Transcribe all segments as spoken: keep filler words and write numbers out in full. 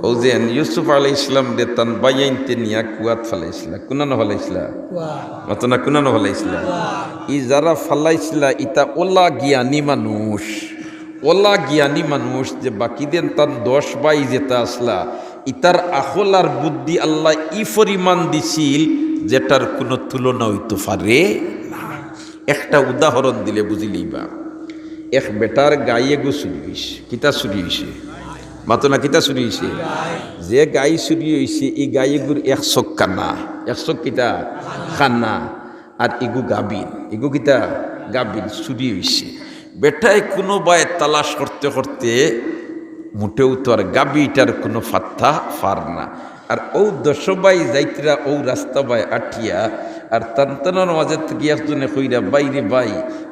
অউ যেন ইউসুফ আলাইহিস সালামরে তান ভাইয়াইন্তে নিয়া কুয়াত ফালাইছলা। কুনানো ফালাইছলা? মাতো না, কুনানো ফালাইছলা? ই যারা ফালাইছলা, ইতা অলা জ্ঞানী মানুষ, অলা জ্ঞানী মানুষ যে বাকি দেন তান দশ ভাই যেতা আছলা, ইতার আকল আর বুদ্ধি আল্লায় ই পরিমাণ দিছিল, যেটার কুনু তুলনা অইতো পারে না। একটা উদাহরণ দিলে বুঝিলিবা। এক বেটার গাই এগু চুরি অইছে। কিতা চুরি অইছে? মাতো না, কিতা চুরি অইছে? যে গাই চুরি অইছে, ই গাই এগুর এক চউখ কানা। এক চউখ কিতা? কানা। আর ইগু গাবিন। ইগু কিতা? গাবিন। চুরি অইছে। বেটায় কুনুবায় তালাশ করতে করতে মুটেও তো আর গাবিটার কুনু পাত্তা পার না। আর অউ দশ ভাই যাইতরা অউ রাস্তা বায় আটিয়া, আর তান তানর মাঝে থাকি একজনে কইরা, "ভাইরে ভাই,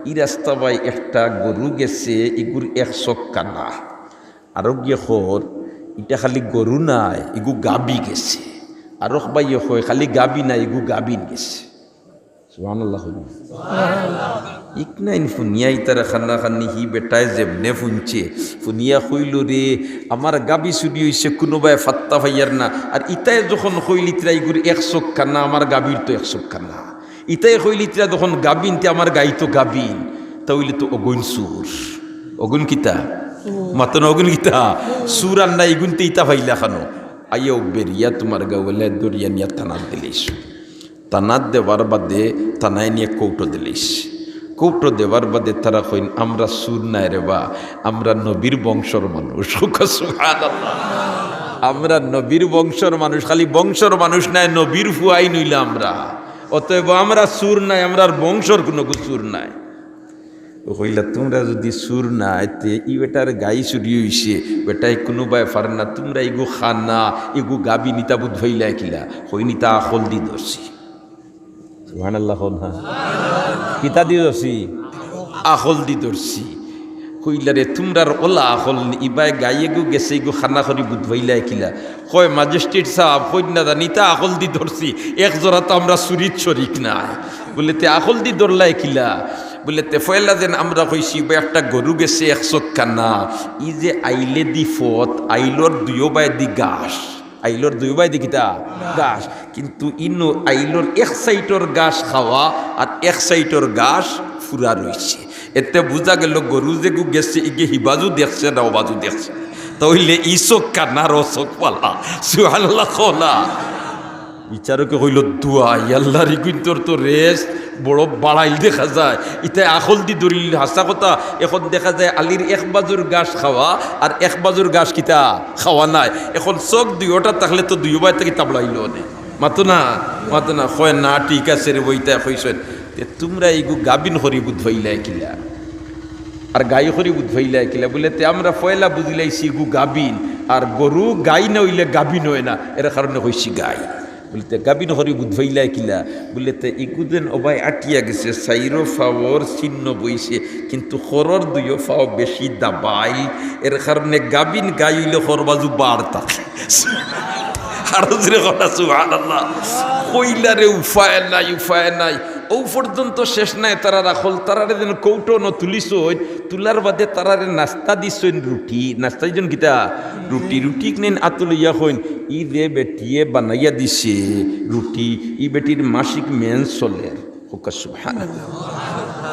ই রাস্তা বায় একটা গরু গেছে, ইগুর এক চউখ কানা।" আরক গিয়ে কর, "ইটা খালি গরু নায়, ইগু গাবি গেছে।" আরক ভাইয়ে কয়, "খালি গাবি নায়, ইগু গাবিন গেছে।" সুবহানাল্লাহ কইন। ইকনাইন ফুনিয়া ইতারা কান্নাকান্নি, হি বেটায় যেমনে ফুনছে, ফুনিয়া কইলো, "রে, আমার গাবি চুরি অইছে, কুনুবায় পাত্তা পাইয়ার না।" আর ইতায় যখন কইল, "ইতরা ইগুর এক চউখ কানা, আমার গাবির তো এক চউখ কানা।" ইতায় কইল, "ইতরা যখন গাবিন, তে আমার গাই তো গাবিন।" তা অইলে তো অগুইন চুর। অগুইন কিতা? মাতো না, অগুইন কিতা? চুর আর না, ইগুইনতে ইতা পাইলা কানো? আইয়াও বেরিয়া তুমার গাউলে দরিয়া নিয়া থানাত দিলাইছে। থানাত দেওয়ার বাদে থানায় নিয়া কোর্টো দিলাইছে। কোর্টো দেওয়ার বাদে তারা কইন, "আমরা চুর নায় রে বা, আমরা নবীর বংশর মানুষ।" কউক্কা সুবহানাল্লাহ। "আমরা নবীর বংশর মানুষ, খালি বংশর মানুষ নায়, নবীর ফুয়াইন অইলা আমরা। অতএব আমরা চুর নায়, আমরার বংশর কুনুগু চুর নায়।" ও কইলা, "তুমরা যুদি চুর নায়, তে ই বেটার গাই চুরি অইছে, বেটায় কুনুবায় পার না, তুমরা ইগু কানা, ইগু গাবিন, ইতা বুঝ পাইলায় কিলা?" কইন, "ইতা আকল দি ধরছি।" সুবহানাল্লাহ কও না। কিতা দি ধরছি? আকল দি ধরছি। কইলা, "রে, তুমরার অলা আকল নি, ইবায় গাই এগু গেছে, ইগু কানা করি বুঝ পাইলায় কিলা?" কয়, "ম্যাজিস্ট্রেট সাব, কইন না জানি, ইতা আকল দি ধরছি, এক জোড়া তো আমরা চুরিত শরিক নায়।" বুলে, "তে আকল দি ধরলায় কিলা?" বুলে, "তে পয়লা যেন আমরা কইছি, ইবায় একটা গরু গেছে, এক চউখ কানা, ই যে আইলেদি পথ, আইলর দুইও বায়দি গাছ।" আইলর দুইও বায়দি কিতা? গাছ। কিন্তু ইনো আইলর এক সাইডর গাছ খাওয়া আর এক সাইডর গাছ ফুরা রইছে। এতে বুঝা গেল গরু যেগু গেছে ইগে হিবাজু দেখছে না ওবাজু দেখছে। তা অইলে ই চউখ কানা আর অ চউখ বালা। সুবহানাল্লাহ কও না। বিচারকে কইল, "দুয়াই আল্লাহর, ইগুইন্তর তো রেস বড় বাড়াইল দেখা যায়। ইতায় আকল দি ধরিল, হাছা কথা। এখন দেখা যায় আলির এক বাজুর গাছ খাওয়া আর এক বাজুর গাছ কিতা খাওয়া নায়। এখন চউখ দুইওটা থাকলে তো দুইও বায় থাকি তাবড়াইল অনে।" মাতো না, মাতো না। কয়, "না, ঠিক আছে রে বা, ইতায় কইছইন। তে তুমরা ইগু গাবিন করি বুঝ পাইলায় কিলা? আর গাই করি বুঝ পাইলায় কিলা?" বুলে, "তে আমরা পয়লা বুঝিলাইছি ইগু গাবিন, আর গরু গাই না অইলে গাবিন অয় না, এর কারণে কইছি গাই।" বুলে, "তে গাবিন করি বুঝ পাইলায় কিলা?" বুলে, "তে ইগু যেন ওবায় আটিয়া গেছে, চাইরো পাওর চিহ্ন বইছে, কিন্তু খরর দুইও পাও বেশি দাবাইল, এর কারণে গাবিন গাই অইলে খর বাজু বার থাকে।" আরো জোরে কও না, সুবহানাল্লাহ। কইলা রে, উপায় নাই, উপায় নাই। অউ পর্যন্ত শেষ নায়, তারার আকল, তারারে যেন কোর্টো ন তুলিছইন, তুলার বাদে তারারে নাস্তা দিছইন রুটি। নাস্তা দিছইন কিতা? রুটি। রুটি কিনেন আতো লইয়া কইন, "ই যে বেটিয়ে বানাইয়া দিছে রুটি, ই বেটির মাসিক মেন্স চলের।" কউক্কা সুবহানাল্লাহ।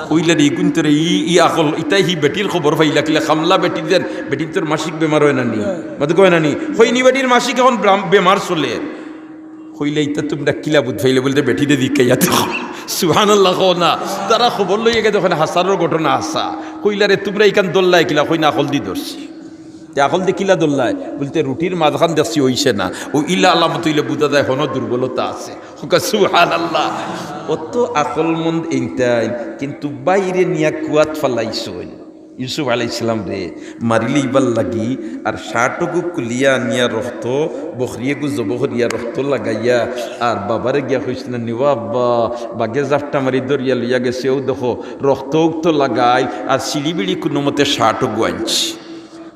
কইলা রে, ইগুইন্তরে ই, ই আকল, ইতায় হি বেটির খবর পাইলা কিলা? কামলা বেটির যেন, বেটিন্তর মাসিক বেমার অয় না নি? মাতো কয় না নি? কইন ই বেটির মাসিক এখন ব্রাম-, বেমার চলের। কইলা, "ইতা তুমরা কিলা বুঝ পাইলে?" বুলে, "বেটিরে জিকাইয়া দেখো।" সুবহানাল্লাহ কও না। তারা খবর লইয়া গিয়া দেখইন হাছারর ঘটনা হাছা। কইলা রে, "তুমরা ইখান ধরলায় কিলা?" কইন, "আকল দি ধরছি।" "তে আকল দি কিলা ধরলায়?" বুলে, "তে রুটির মাঝখান দেখছি অইছে না, অউ ইলা আলামত অইলে বুঝা যায় হনো দুর্বলতা আছে।" কউক্কা সুবহানাল্লাহ। অত আকলমন্দ ইনতাইন, কিন্তু ভাইরে নিয়া কুয়াত ফালাইছইন। ইউসুফ আলাইহিস সালামরে মারিলিবার লাগি, আর শার্টগু খুলিয়া আনিয়া রক্ত, বকরিগু জবো করিয়া রক্ত লাগাইয়া, আর বাবারে গিয়া কইছইন নি, "ও আব্বা, বাঘে জাপটা মারি ধরিয়া লইয়া গেছে, অউ দেখো, রক্ত উক্ত লাগাইল, আর ছিড়িবিড়ি কুনুমতে শার্টগু আনছি।"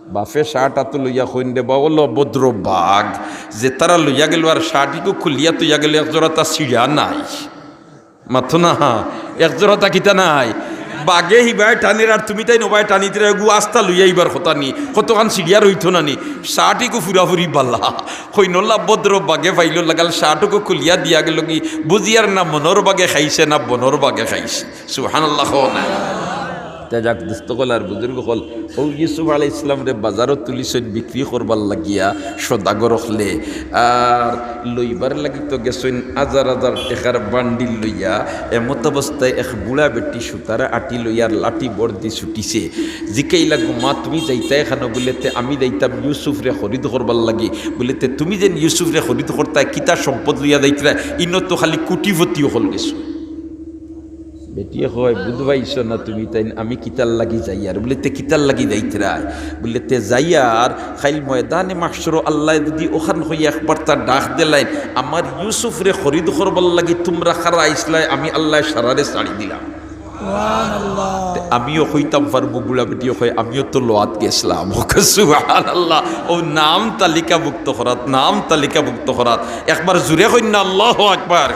বাফে শার্ট আতো লইয়া কইন, "রে বা, অলা অভদ্র বাঘ, যেতারা লইয়া গেল আর শার্টগু খুলিয়া থইয়া গেল, এক জোড়া তা ছিড়া নাই।" মাতো না, এক জোড়া তা কিতা নাই? বাঘে হিবায় টানের আর তুমি তাইন ওবায় টানিতরায়, এগু আস্তা লইয়া ইবার কথা নি, কতখান ছিড়িয়া রইতো না নি, শার্ট ইগু ফুরাফুরি বালা। কইনলা ভদ্র বাঘে পাইলো লাগাল শার্ট ইগু খুলিয়া দিয়া গেলোগি, বুঝিয়ার না মনর বাঘে খাইছে না বনর বাঘে খাইছে। সুবহানাল্লাহ কও না। তে যাক দোস্ত অকল আর বুজুর্গ অকল, অউ ইউসুফ আলাইহিস সালামরে বাজারো তুলিছইন বিক্রি করবার লাগিয়া সদাগর অকলে, আর লইবার লাগি তো গেছইন হাজার হাজার টেকার বান্ডিল লইয়া। এমত অবস্থায় এক বুড়া বেটি সুতার আটি লইয়ার লাঠি বর দি ছুটিছে। জিকাইলা, "গো মা, তুমি যাইতায় কানো?" বুলে, "তে আমি যাইতাম ইউসুফরে খরিদ করবার লাগি।" বুলে, "তে তুমি যেন ইউসুফরে খরিদ করতায়, কিতা সম্পদ লইয়া যাইতরায়? ইনো তো খালি কোটিপতি অকল গেছো।" বেটিয়ে কয়, "বুঝবাইছো না তুমি তাইন, আমি কিতার লাগি যাইয়ার?" বুলে, "তে কিতার লাগি যাইতরায়?" বুলে, "তে যাইয়ার কাইল ময়দানে মাহশরো আল্লায় যুদি অখান কইয়া একবারতা ডাক দিলাইন, 'আমার ইউসুফরে খরিদ করবার লাগি তুমরা কারা আইছলায়, আমি আল্লায় সারারে ছাড়ি দিলাম।'" তে আমিও কইতাম পারমু, বুড়া বেটিয়ে কয়, "আমিও তো লওয়াত গেছলাম।" সুবহানাল্লাহ। অউ নাম তালিকাভুক্ত করাত, নাম তালিকাভুক্ত করাত। একবার জুরে কইন না, আল্লাহু আকবার।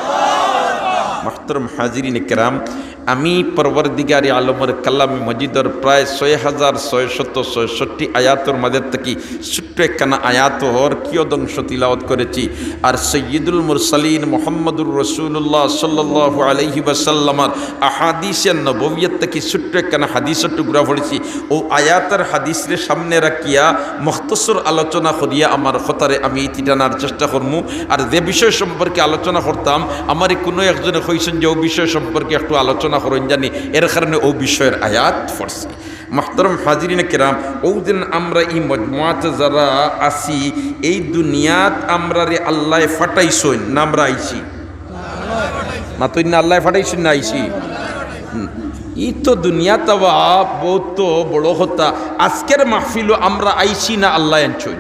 মুহতারাম হাজিরিনে কেরাম, আমি পরওয়ারদিগারে আলমর কালামে মজিদর প্রায় ছয় হাজার ছয়শত ছয়ষট্টি আয়াতর মাঝে থাকি ছোট্ট একখানা আয়াতর কিয়দংশ তিলাওয়াত করেছি। আর সৈয়দুল মুরসালিন মুহাম্মদুর রাসূলুল্লাহ সাল্লাল্লাহু আলাইহি ওয়াসাল্লামর আহাদিসে নববিয়ত থাকি ছোট্ট একখানা হাদিসর টুকরা পড়ছি। অউ আয়াত আর হাদিসরে সামনে রাখিয়া মুখতসর আলোচনা করিয়া আমার কথারে আমি ইতি টানার চেষ্টা করমু। আর যে বিষয় সম্পর্কে আলোচনা করতাম, আমারে কুনু একজনে কইছইন যে অউ বিষয় সম্পর্কে একটু আলোচনা করইন জানি, এর কারণে অউ বিষয়র আয়াত পড়ছি। মুহতারাম হাজিরিনে কেরাম, অউ দিন আমরা ই মজমুআত যারা আছি, এই দুনিয়াত আমরারে আল্লায় ফাটাইছইন না আমরা আইছি? মাতইন না, আল্লায় ফাটাইছইন না আইছি? হুম। ই তো দুনিয়াত আওয়া বউত বড় কথা। আজকের মাহফিলো আমরা আইছি না আল্লায় আনছইন?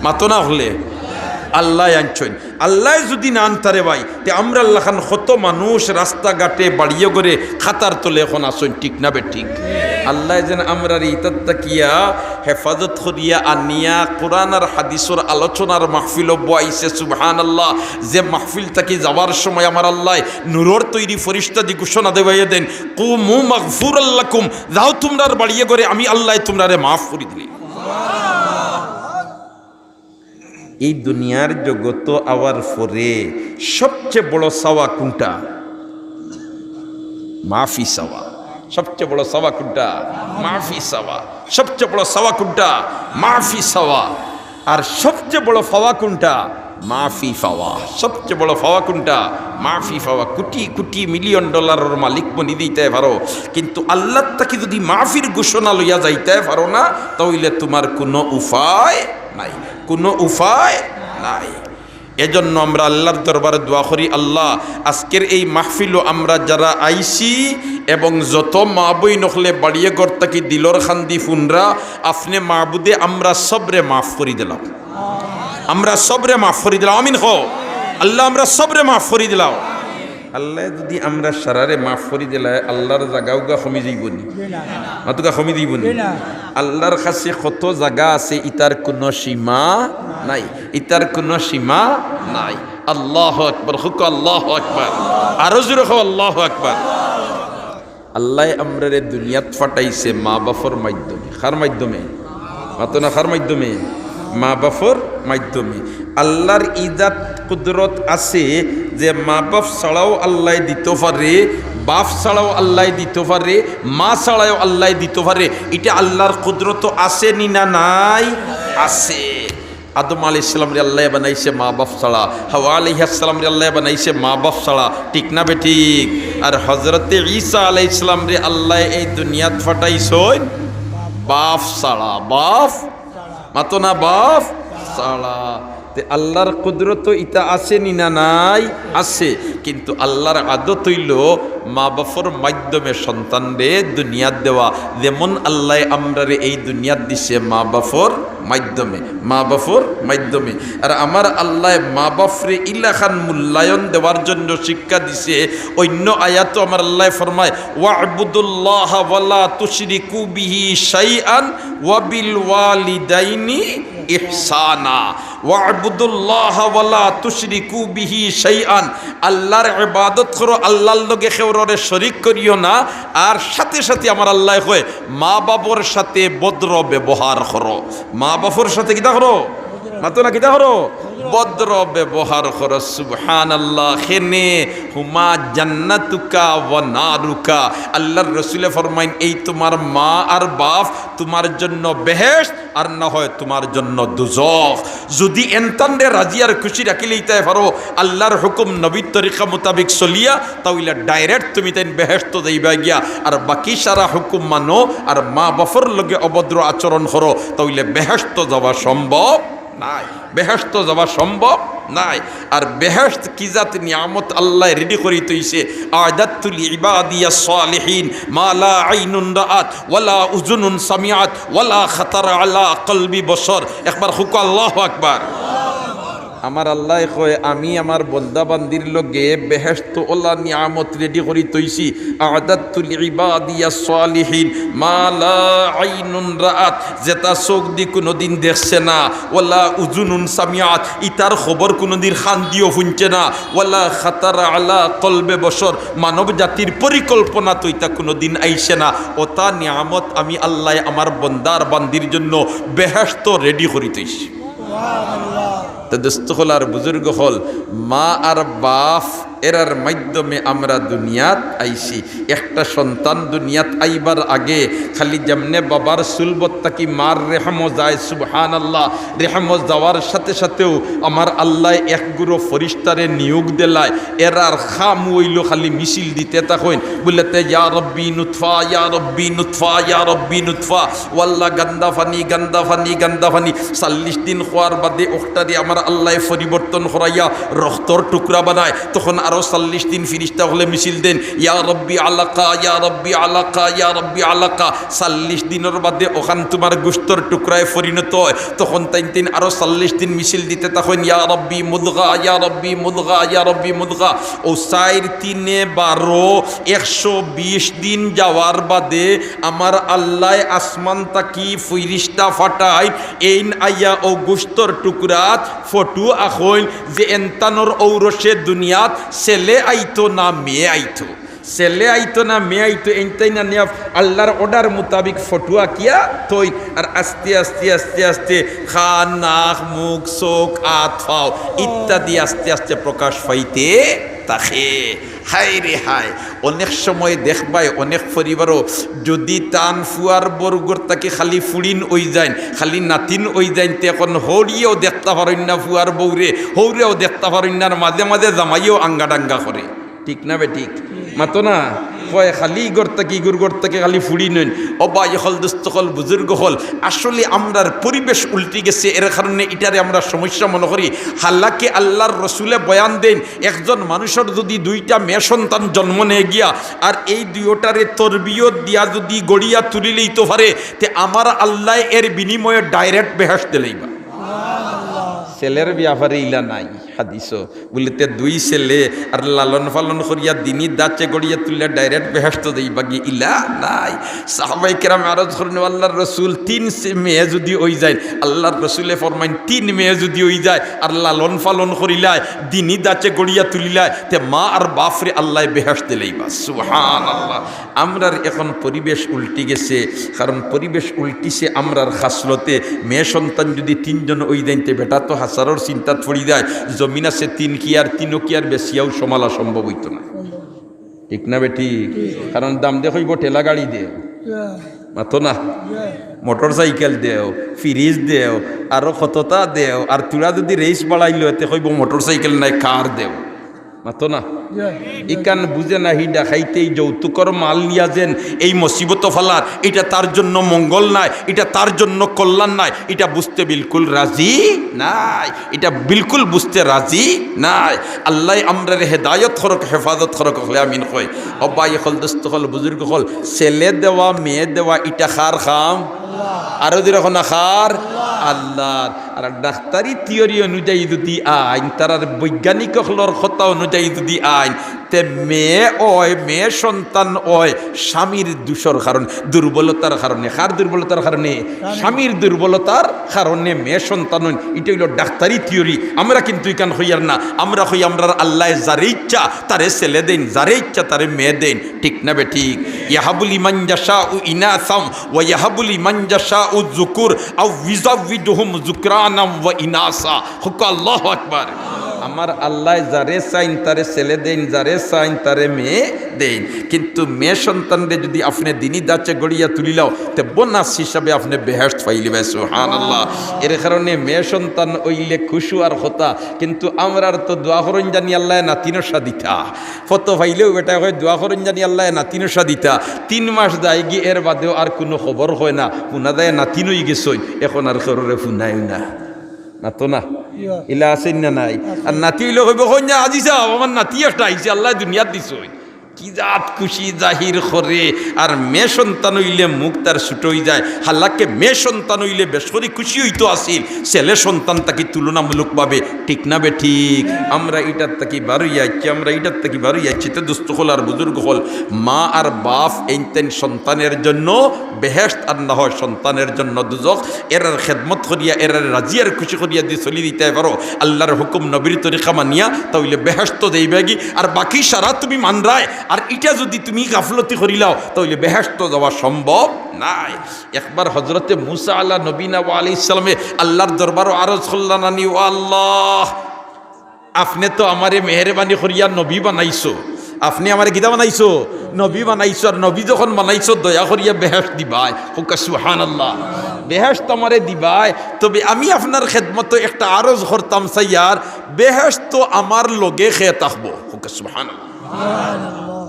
মাতো না অকলে, আল্লায় আনছইন। আল্লায় যুদি না আনতা রে ভাই, তে আমরার লাখান কত মানুষ রাস্তাঘাটে বাড়িয়ে ঘরে খাতার তলে অখন আছইন, ঠিক না বেঠিক? আল্লায় যেন আমরারে ইতার থাকিয়া হেফাজত করিয়া আনিয়া কোরআন আর হাদিসর আলোচনার মাহফিলো বওয়াইছে, সুবহানাল্লাহ। যে মাহফিল থাকি যাওয়ার সময় আমার আল্লায় নূরর তৈরি ফিরিস্তা দি ঘোষণা দেওয়াইয়া দেন, "কুমু মাগফুরাল লাকুম", যাও তুমরার বাড়িয়ে ঘরে, আমি আল্লায় তুমরারে মাফ করি দিলি। এই দুনিয়ার জগতো আওয়ার পরে সবচেয়ে বড় চাওয়া কুনটা? মাফি চাওয়া। সবচেয়ে বড় চাওয়া কুনটা? মাফি চাওয়া। সবচেয়ে বড় চাওয়া কুনটা? মাফি চাওয়া। আর সবচেয়ে বড় পাওয়া কুনটা? মাফি পাওয়া। সবচেয়ে বড় পাওয়া কুনটা? মাফি পাওয়া। কোটি কোটি মিলিয়ন ডলারর মালিক বনি যাইতায় পারো, কিন্তু আল্লার থাকি যুদি মাফির ঘোষণা লইয়া যাইতায় পারো না, তা অইলে তুমার কুনু উপায় নাই, কুনু উপায় নাই। এজন্য আমরা আল্লার দরবারে দোয়া করি, আল্লাহ, আজকের এই মাহফিলো আমরা যারা আইছি এবং যত মা-বইন অকলে বাড়িয়ে ঘর থাকি দিলর কান্দি ফুনরা, আপনে মাবুদে আমরা সবরে মাফ করি দিলাও, আমরা সবরে মাফ করি দিলাও। আমিন কও। আল্লাহ, আমরা সবরে মাফ করি দিলাও। আল্লায় যুদি আমরা সারারে মাফ করি দিলায়, আল্লার জাগা উগা কমি যাইবো নি? মাতুকা কমি যাইবো নি? আল্লার কাছে কত জাগা আছে, ইতার কুনু সীমা নাই, ইতার কুনু সীমা নাই। আল্লাহু আকবার, কও আল্লাহু আকবার, আরো জোরে কও আল্লাহু আকবার। আল্লায় আমরারে দুনিয়াত ফাটাইছে মা-বাফর মাধ্যমে। কার মাধ্যমে? মাতো না, কার মাধ্যমে? মা-বাফর মাধ্যমে। আল্লার ইজাত কুদরত আছে যে মা-বাফ ছাড়াও আল্লায় দিতো পারে, বাফ ছাড়াও আল্লায় দিতো পারে, মা ছাড়াও আল্লায় দিতো পারে। ইটা আল্লার কুদরতো আছে নি না নাই? আছে। আদম আলাইহিস সালামরে আল্লায় বানাইছে মা-বাফ ছাড়া, হাওয়া আলাইহাস সালামরে আল্লায় বানাইছে মা-বাফ ছাড়া, ঠিক না বেঠিক? আর হজরতে ঈসা আলাইহিস সালামরে আল্লায় এই দুনিয়াত ফাটাইছইন বাফ ছাড়া, বাফ, মাতো না, বাফ ছাড়া। তে আল্লার কুদরতো ইতা আছে নি না নাই? আছে। কিন্তু আল্লার আদত অইলো মা-বাফর মাধ্যমে সন্তানরে দুনিয়াত দেওয়া। যেমন আল্লায় আমরারে এই দুনিয়াত দিছে মা-বাফর মাধ্যমে, মা-বাফর মাধ্যমে। আর আমার আল্লায় মা-বাফরে ইলাখান মূল্যায়ন দেওয়ার জন্য শিক্ষা দিছে। অইন্য আয়াতো আমার আল্লায় ফরমায়, "ওয়া'বুদুল্লাহা ওয়ালা তুশরিকু বিহি শাইআন ওয়া বিল ওয়ালিদাইনি ইহসানা, ওয়া'বুদুল্লাহা ওয়া লা তুশরিকু বিহি শাইআন। আল্লাহর ইবাদত করো, আল্লাহর লগে কেউররে শরিক করিও না। আর সাথে সাথে আমার আল্লায় কয়, মা বাপর সাথে ভদ্র ব্যবহার করো। মা বাপর সাথে কিতা করো? মাতো না, কিতা করো? ভদ্র ব্যবহার করো। সুবহানাল্লাহ। কেনে? হুমা জান্নাতুকা ওয়া নারুকা। আল্লাহর রসুলে ফরমাইন, এই তোমার মা আর বাপ তোমার জন্য বেহেশত, আর না হয় তোমার জন্য দুজখ। যুদি এনতানরে রাজি আর খুশি রাখিলাইতায় পারো, আল্লাহর হুকুম নবীর তরিকা মোতাবিক চলিয়া, তা অইলে direct তুমি তাইন বেহেশতো যাইবা গিয়া। আর বাকি সারা হুকুম মানো, আর মা বাপর লগে অভদ্র আচরণ করো, তা অইলে বেহেশতো যাওয়া সম্ভব নায়। বেহেশতো যাওয়া সম্ভব নায়। আর বেহেশত কি জাত নিয়ামত আল্লায় ready করি থইছে। আ'দাততু লিইবাদিয়াস সালিহিন মা লা আইনুন রাআত ওয়ালা উযুনুন সামিআত ওয়ালা খাতারা আলা কলবি বশর। একবার কউক্কা আল্লাহু আকবার। আমার আল্লায় কয়, আমি আমার বন্দা বান্দির লগে বেহেশতো অলা নিয়ামত ready করি থইছি। আ'দাততু লিইবাদিয়াস সালিহিন মা লা আইনুন রাআত, যেটা চউখ দি কুনুদিন দেখছে না, ওয়ালা উযুনুন সামিআত, ইতার খবর কুনুদিন কান দিও হুনছে না, ওয়ালা খাতারা আলা কলবে বশর, মানব জাতির পরিকল্পনাত ইতা কুনুদিন আইছে না। অতা নিয়ামত আমি আল্লায় আমার বন্দা বান্দির জন্য বেহেশতো ready করি থইছি। তে দোস্ত অকল আর বুজুর্গ অকল, মা আর বাপ এরার মাধ্যমে আমরা দুনিয়াত আইছি। একটা সন্তান দুনিয়াত আইবার আগে খালি যেমনে বাবার সুলবত থাকি মার রেহেমো যায়, সুবহানাল্লাহ, রেহেমো যাওয়ার সাথে সাথেও আমার আল্লায় এক গুরু ফিরিস্তারে নিয়োগ দিলায়, এরার কাম অইলো খালি মিছিল দিতে থাকইন, বুলে তে ইয়া রব্বি নুতফা, ইয়া রব্বি নুতফা, ইয়া রব্বি নুতফা, ওয়াল্লা গান্দা পানি, গান্দা পানি, গান্দা পানি। চল্লিশ দিন অওয়ার বাদে অকটারে আমার আল্লায় পরিবর্তন করাইয়া রক্তর টুকরা বানায়। তখন আরো চল্লিশ দিন ফিরিস্তা অকলে মিছিল দেইন, ইয়া রব্বি আলাকা, ইয়া রব্বি আলাকা, ইয়া রব্বি আলাকা। চল্লিশ দিনর বাদে অখান তুমার গোস্তর টুকরায় পরিণত অয়। তখন তাইন তাইন আরো চল্লিশ দিন মিছিল দিতে থাকইন, ইয়া রব্বি মুদগা, ইয়া রব্বি মুদগা, ইয়া রব্বি মুদগা। অউ চাইর তিনে বারো, একশো বিশ দিন যাওয়ার বাদে আমার আল্লায় আসমান থাকি ফিরিস্তা পাঠাইন, এইন আইয়া অউ গোস্তর টুকরাত ফটো আঁকইন যে এনতানর ঔরসে দুনিয়াত ছেলে আইতো না মেয়ে আইতো, ছেলে আইতো না মেয়ে আইতো, এইন তাইন আনিয়া আল্লাহর order মোতাবিক ফটো আঁকিয়া থইন। আর আস্তে আস্তে আস্তে আস্তে কান, নাক, মুখ, চউখ, আত, পাও ইত্যাদি আস্তে আস্তে প্রকাশ পাইতে থাকে। হায় রে হায়, অনেক সময় দেখবায় অনেক পরিবারও যুদি তান ফুয়ার বউর ঘর থাকি খালি ফুড়িন অইযাইন, খালি নাতিন অইযাইন, তে অখন হউরিয়েও দেখতা পারইন না ফুয়ার বউরে, হউরেও দেখতা পারইন না, আর মাঝে মাঝে জামাইয়েও আঙ্গাডাঙ্গা করে। ঠিক না বেঠিক? মাতো না? কয় খালি ঘর থাকি, ইগুর ঘর থাকি খালি ফুড়িন অইন। ও ভাই অকল, দোস্ত অকল, বুজুর্গ অকল, আসলে আমরার পরিবেশ উল্টি গেছে, এর কারণে ইটারে আমরা সমস্যা মনো করি। হালাকে আল্লাহর রসুলে বয়ান দেইন, একজন মানুষর যুদি দুইটা মেয়ে সন্তান জন্ম নেয় গিয়া, আর এই দুইওটারে তরবিয়ত দিয়া যুদি গড়িয়া তুলিলাইতো পারে, তে আমার আল্লায় এর বিনিময়ে direct বেহেশত দিলাইবা। ছেলের ব্যাপারে ইলা নাই হাদিসো। বুলে তে দুই ছেলে আর লালন পালন করিয়া দিনি ধাঁচে গড়িয়া তুলিয়া direct বেহেশত যাইবাগি, ইলা নাই। সাহাবায়ে কেরাম আরজ করইন, আল্লাহর রসুল, তিন সে-, মেয়ে যুদি অইযাইন, আল্লাহর রসুলে ফরমাইন, তিন মেয়ে যুদি অইযায় আর লালন পালন করিলায়, দিনি ধাঁচে গড়িয়া তুলিলায়, তে মা আর বাপরে আল্লায় বেহেশত দিলাইবা। সুবহানাল্লাহ। আমরার এখন পরিবেশ উল্টি গেছে, কারণ পরিবেশ উল্টিছে আমরার খাসলতে। মেয়ে সন্তান যুদি তিনজন অইযাইন তে বেটা তো হাছারর চিন্তাত পড়ি যায়, জমিন আছে তিন কিয়ার, তিনও কিয়ার বেচিয়াও সমালা সম্ভব অইতো না। ঠিক না বেঠিক? কারণ দাম দে কইবো ঠেলা গাড়ি দেও, মাতো না, মোটর সাইকেল দেও, ফ্রিজ দেও, আরো কততা দেও, আর তুরা যুদি রেইস বাড়াইলো তে কইবো মোটর সাইকেল নায়, কার দেও। মাতো না। ইকান বুঝে না, হি ডাকাইতে এই যৌতুকর মাল নিয়া যেন এই মুসিবত ফালার, ইটা তার জন্য মঙ্গল নায়, ইটা তার জন্য কল্যাণ নায়, ইটা বুঝতে বিলকুল রাজি নায়, ইটা বিলকুল বুঝতে রাজি নায়। আল্লায় আমরারে হেদায়ত করউক, হেফাজত করউক, অকলে আমিন কই। ও ভাই অকল, দোস্ত অকল, বুজুর্গ অকল, ছেলে দেওয়া, মেয়ে দেওয়া, ইটা কার কাম? আরো জোরে কও না, কার? আল্লাহর। আর ডাক্তারি থিওরি অনুযায়ী যুদি আইন, তারার বৈজ্ঞানিক অকলর কথা অনুযায়ী যুদি আইন, তে মেয়ে অয়, মেয়ে সন্তান অয় স্বামীর দোষর কারণে, দুর্বলতার কারণে। কার দুর্বলতার কারণে? স্বামীর দুর্বলতার কারণে মেয়ে সন্তান অইন। ইটা অইলো ডাক্তারি থিওরি। আমরা কিন্তু ইখান কইয়ার না, আমরা কই আমরার আল্লায় যারে ইচ্ছা তারে ছেলে দেইন, যারে ইচ্ছা তারে মেয়ে দেইন। ঠিক না বেঠিক? ইয়াহাবু লিমান ইয়াশাউ ইনাসাম ওয়া ইয়াহাবু লিমান ইয়াশাউ যুকুর আও ইউজাউবিজুহুম যুকরানাম ওয়া ইনাসা। কউক্কা আল্লাহু আকবার। আমার আল্লায় যারে চাইন তারে ছেলে দেইন, যারে চাইন তারে মেয়ে দেইন। কিন্তু মেয়ে সন্তানরে যুদি আপনে দিনি দাচে গড়িয়া তুলিলাও, তে বোনাস হিসাবে আপনে বেহেশত পাইলিবায়। সুবহানাল্লাহ। এর কারণে মেয়ে সন্তান অইলে খুশু আর কথা, কিন্তু আমরার তো দোয়া করইন জানি আল্লায় নাতিনশা দিতা। ফতো পাইলেউ বেটায় কয়, "দোয়া করইন জানি আল্লায় নাতিনশা দিতা।" তিন মাস যায়গি, এর বাদেও আর কুনু খবর কয় না। হুনা যায় নাতিন অইগেছইন, এখন আর কেউরে হুনায় না। মাতো না? ইলা আছইন না নাই? আর নাতি অইলে কইবো, "কইন না আজি সাব, আমার নাতি একটা আইছে, আল্লায় দুনিয়াত দিছইন।" কি জাত খুশি জাহির করে। আর মেয়ে সন্তান অইলে মুখ তার ছুটো অইযায়। হালাকে মেয়ে সন্তান অইলে বেশ করি খুশি অইতো আছিল, ছেলে সন্তান থাকি তুলনামূলকভাবে। ঠিক না বেঠিক? আমরা ইটার থাকি বারইয়া আইছি, আমরা ইটার থাকি বারইয়া আইছি। তে দোস্ত অকল আর বুজুর্গ অকল, মা আর বাফ এইন তেন সন্তানের জন্য বেহেশত আর না হয় সন্তানের জন্য দুজখ। এরার খেদমত করিয়া, এরার রাজি আর খুশি করিয়া দি চলি দিতায় পারো আল্লার হুকুম নবীর তরিকা মানিয়া, তা অইলে বেহেশত যাইবায়গি। আর বাকি সারা তুমি মানরায়, আর ইটা যুদি তুমি গাফলতি করিলাও, তা অইলে বেহেশত যাওয়া সম্ভব নায়। একবার হজরতে মুসা আলা নবীনা ওয়া আলাইহিস সালামে আল্লার দরবারো আরজ করলা নানি, "ও আল্লাহ, আপনে তো আমারে মেহেরবানি করিয়া নবী বানাইছো, আপনে আমারে কিতা বানাইছো? নবী বানাইছো। আর নবী যখন বানাইছো, দয়া করিয়া বেহেশত দিবায়।" কউক্কা সুবহানাল্লাহ। বেহেশত আমারে দিবায়, তবে আমি আপনার খেদমতো একটা আরজ করতাম চাইয়ার, বেহেশতো আমার লগে কে থাকবো? কউক্কা সুবহানাল্লাহ।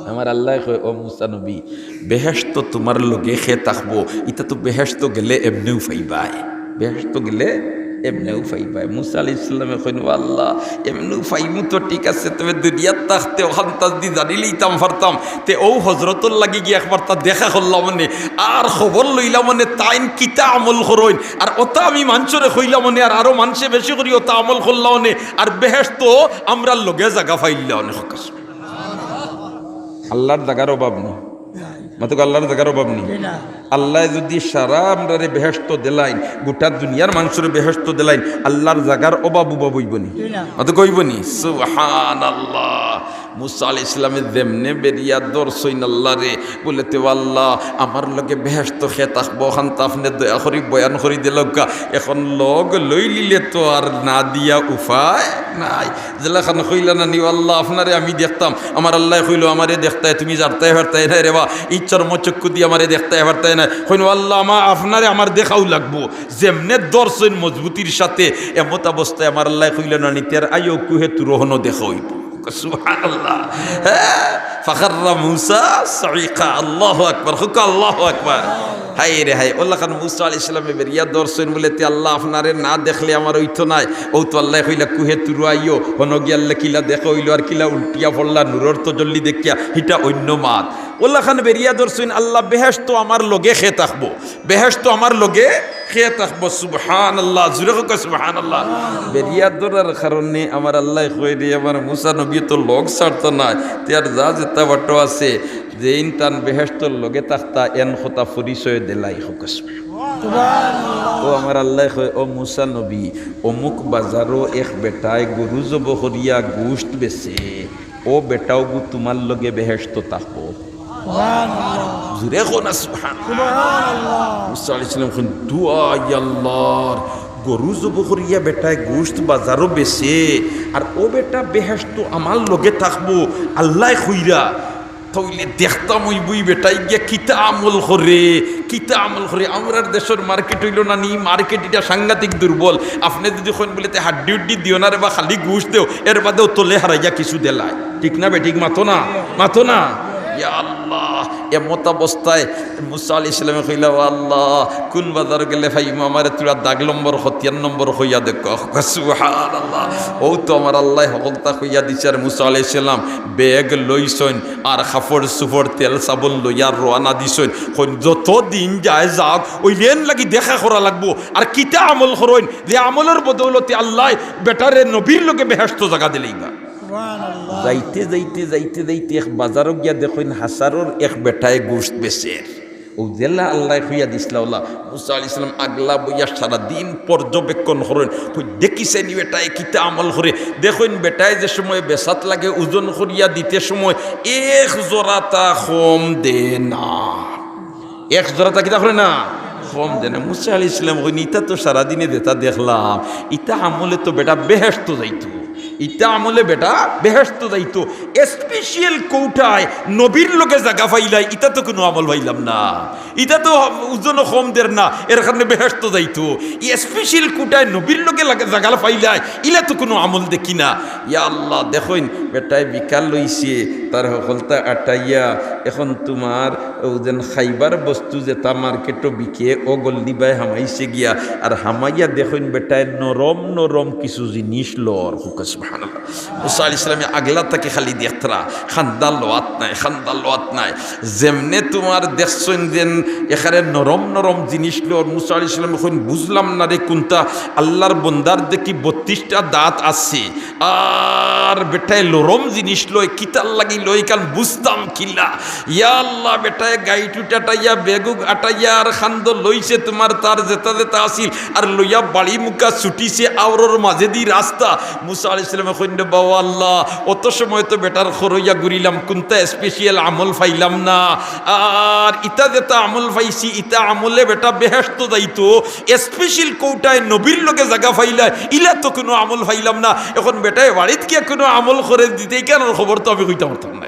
আমার আল্লায় কয়, "ও মুসা নবী, বেহেশতো তুমার লগে কে থাকবো, ইতা তো বেহেশতো গেলে এমনেউ পাইবায়, বেহেশতো গেলে এমনেউ পাইবায়।" মুসা আলাইহিস সালামে কইন, "ও আল্লাহ, এমনেউ পাইমু তো ঠিক আছে, তবে দুনিয়াত থাকতে অখানতা যুদি জানিলিতাম পারতাম, তে অউ হজরতর লাগি গিয়া একবারতা দেখা করলাম অনে, আর খবর লইলাম অনে, তাইন কিতা আমল করইন, আর অতা আমি মানষরে কইলাম অনে, আর আরো মানষে বেশি করি অতা আমল করলা অনে, আর বেহেশতো আমরার লগে জাগা পাইলা অনে।" আল্লার জাগার অভাব নি। মাতুক, আল্লার জাগার অভাব নি। আল্লায় যুদি সারা আমরারে বেহেশতো দিলাইন, গোটা দুনিয়ার মানষরে বেহেশতো দিলাইন, আল্লার জাগার অভাব উভাব অইবো নি? মাতুক, অইবো নি? সুবহানাল্লাহ। মুসা আলাইহিস সালামে যেমনে বেড়িয়া ধরছইন আল্লারে, বুলে, "তে আল্লাহ, আমার লগে বেহেশতো কে থাকবো, অখানতা আপনে দয়া করি বয়ান করি দিলাউক্কা, এখন লগ লইলিলে তো আর না দিয়া উপায় নাই।" যেলাখান কইলা নানি, "ও আল্লাহ, আপনারে আমি দেখতাম।" আমার আল্লায় কইলো, "আমারে দেখতায়, তুমি জারতায় পারতায় নায় রে বা, ই চর্মচক্ষু দি আমারে দেখতায় পারতায় নায়।" কইন, "ও আল্লাহ, আমা-, আপনারে আমার দেখাউ লাগবো।" যেমনে ধরছইন মজবুতির সাথে, এমত অবস্থায় আমার আল্লায় কইলো নানি, "তে আর আইও, কুহে তুরো হনো দেখা অইবো।" সুবহানাল্লাহ। হ্যাঁ, ফাখাররা মুসা সাইকা। আল্লাহু আকবার। কউক্কা আল্লাহু আকবার। হায় রে হায়, অলাখান মুসা আলাইহিস সালামে বেড়িয়া ধরছইন বুলে, "তে আল্লাহ, আপনারে না দেখলে আমার অইতো নায়।" অউ তো আল্লায় কইলা, "কুহে তুরো আইও।" হনো গিয়ালে কিলা দেখা অইলো, আর কিলা উল্টিয়া পড়লা, নূরর তজল্লি দেখিয়া, হিটা অইন্য মাত। অলাখান বেড়িয়া ধরছইন, "আল্লাহ, বেহেশতো আমার লগে কে থাকবো, বেহেশতো আমার লগে কে থাকবো।" সুবহানাল্লাহ, জুরে কউক্কা সুবহানাল্লাহ। বেড়িয়া ধরার কারণে আমার আল্লায় কয় রে, আমার মুসা নবীয়ে তো লগ ছাড়তা নায়, তে আর যা যেতা বাটো আছে, যেইন তান বেহেশতর লগে থাকতা, এন কথা পরিচয় দিলাই। কউক্কা সুবহানাল্লাহ। ও আমার আল্লায় কয়, "ও মুসা নবী, অমুক বাজারো এক বেটায় গরু জবো করিয়া গোশত বেচে, অউ বেটাগু তুমার লগে বেহেশতো থাকবো।" জুরে কও না সুবহানাল্লাহ। মুসা আলাইহিস সালাম কইন, "দোয়াই আল্লার, গরু জবো করিয়া বেটায় গোশত বাজারো বেচে, আর অউ বেটা বেহেশতো আমার লগে থাকবো, আল্লায় কইরা।" তা অইলে দেখতাম অইবো ই বেটায় গিয়া কিতা আমল করে, কিতা আমল করে। আমরার দেশর মার্কেট অইলো নানি, মার্কেট ইটা সাংঘাতিক দুর্বল। আপনে যুদি কইন বুলে, "তে হাড্ডি উড্ডি দিও না রে বা, খালি গোশত দেও", এর বাদেও তলে হারাইয়া কিছু দিলায়। ঠিক না বেঠিক? মাতো না, মাতো না। ইয়া আল্লাহ, এমত অবস্থায় মুসা আলাইহিস সালামে কইলা, "ও আল্লাহ, কুন বাজার গেলে পাইমু? আমারে থুড়া দাগ নম্বর, খতিয়ান নম্বর কইয়া দেখো।" সুবহানাল্লাহ। অউ তো আমার আল্লায় হকলতা কইয়া দিছে। আর মুসা আলাইহিস সালাম ব্যাগ লইছইন, আর কাপড় চুপড়, তেল সাবুন লইয়া রওয়ানা দিছইন। কইন, "যত দিন যায় যাউক, অউ লেন লাগি দেখা করা লাগবো। আর কিতা আমল করইন, যে আমলর বদৌলতে আল্লায় বেটারে নবীর লগে বেহেশতো জাগা দিলাইবা।" যাইতে যাইতে যাইতে যাইতে এক বাজারো গিয়া দেখইন হাছারর এক বেটায় গোশত বেচের। অউ যেলা আল্লায় কইয়া দিছলা অলা, মুসা আলাইহিস সালাম আগলা বইয়া সারাদিন পর্যবেক্ষণ করইন। কই দেখিছেনি বেটায় কিতা আমল করে? দেখইন বেটায় যে সময় বেচাত লাগে ওজন করিয়া দিতে সময় এক জরাতা কম দেয় না। এক জরাতা কিতা করে না? কম দেয় না। মুসা আলাইহিস সালাম কইন, "ইতা তো সারাদিনে যেতা দেখলাম, ইতা আমলে তো বেটা বেহেশতো যাইতো।" ইতা আমলে বেটা বেহেশতো যাইতো। স্পেশাল কোটায় নবীর লগে জাগা পাইলাই, ইতা তো কুনু আমল পাইলাম না। ইতা তো ওজনও কম দের না, এর কারণে বেহেশতো যাইতো। ই স্পেশাল কোটায় নবীর লগে লাগা-, জাগা পাইলাই, ইলা তো কুনু আমল দেখি না। ইয়া আল্লাহ, দেখইন, বেটায় বিকাল অইছে, তার হকলতা আটাইয়া, এখন তুমার অউ যেন খাইবার বস্তু যেতা মার্কেটো বিকে, অউ গল্লিবায় হামাইছে গিয়া, আর হামাইয়া দেখইন বেটায় নরম নরম কিছু জিনিস লর। হুকা সুবহানাল্লাহ। মুসা আলাইহিস সালামে আগলা থাকি খালি দেখতরা, খান্দা লওয়াত নাই, খান্দা লওয়াত নাই। যেমনে তুমার দেখছইন যেন এখানে নরম নরম জিনিস লর, মুসা আলাইহিস সালামে কইন, "বুঝলাম না রে কুনতা, আল্লাহর বন্দার দেখি বত্রিশটা দাঁত আছে, আর বেটায় লরম জিনিস লয়, কিতার লাগি লয়, কারণ বুঝতাম কিলা।" ইয়া আল্লাহ, বেটায় গাইটু টাটাইয়া, বেগুগ আটাইয়া, আর খান্দো লইছে তুমার তার যেতা যেতা আছিল, আর লইয়া বাড়ি মুখা ছুটিছে, আওরর মাঝেদি রাস্তা। মুসা আলাইহিস সালামে কইন, "বাবা আল্লাহ, অত সময় তো বেটার খরইয়া ঘুরিলাম, কুনতা স্পেশাল আমল পাইলাম না। আর ইতা যেতা আমল পাইছি, ইতা আমলে বেটা বেহেশতো যাইতো, স্পেশাল কোটায় নবীর লগে জাগা পাইলা, ইলা তো কুনু আমল পাইলাম না। এখন বেটায় বাড়িত গিয়া কুনু আমল করে দিতে, ইখানর খবর তো আমি কইতাম পারতাম না।"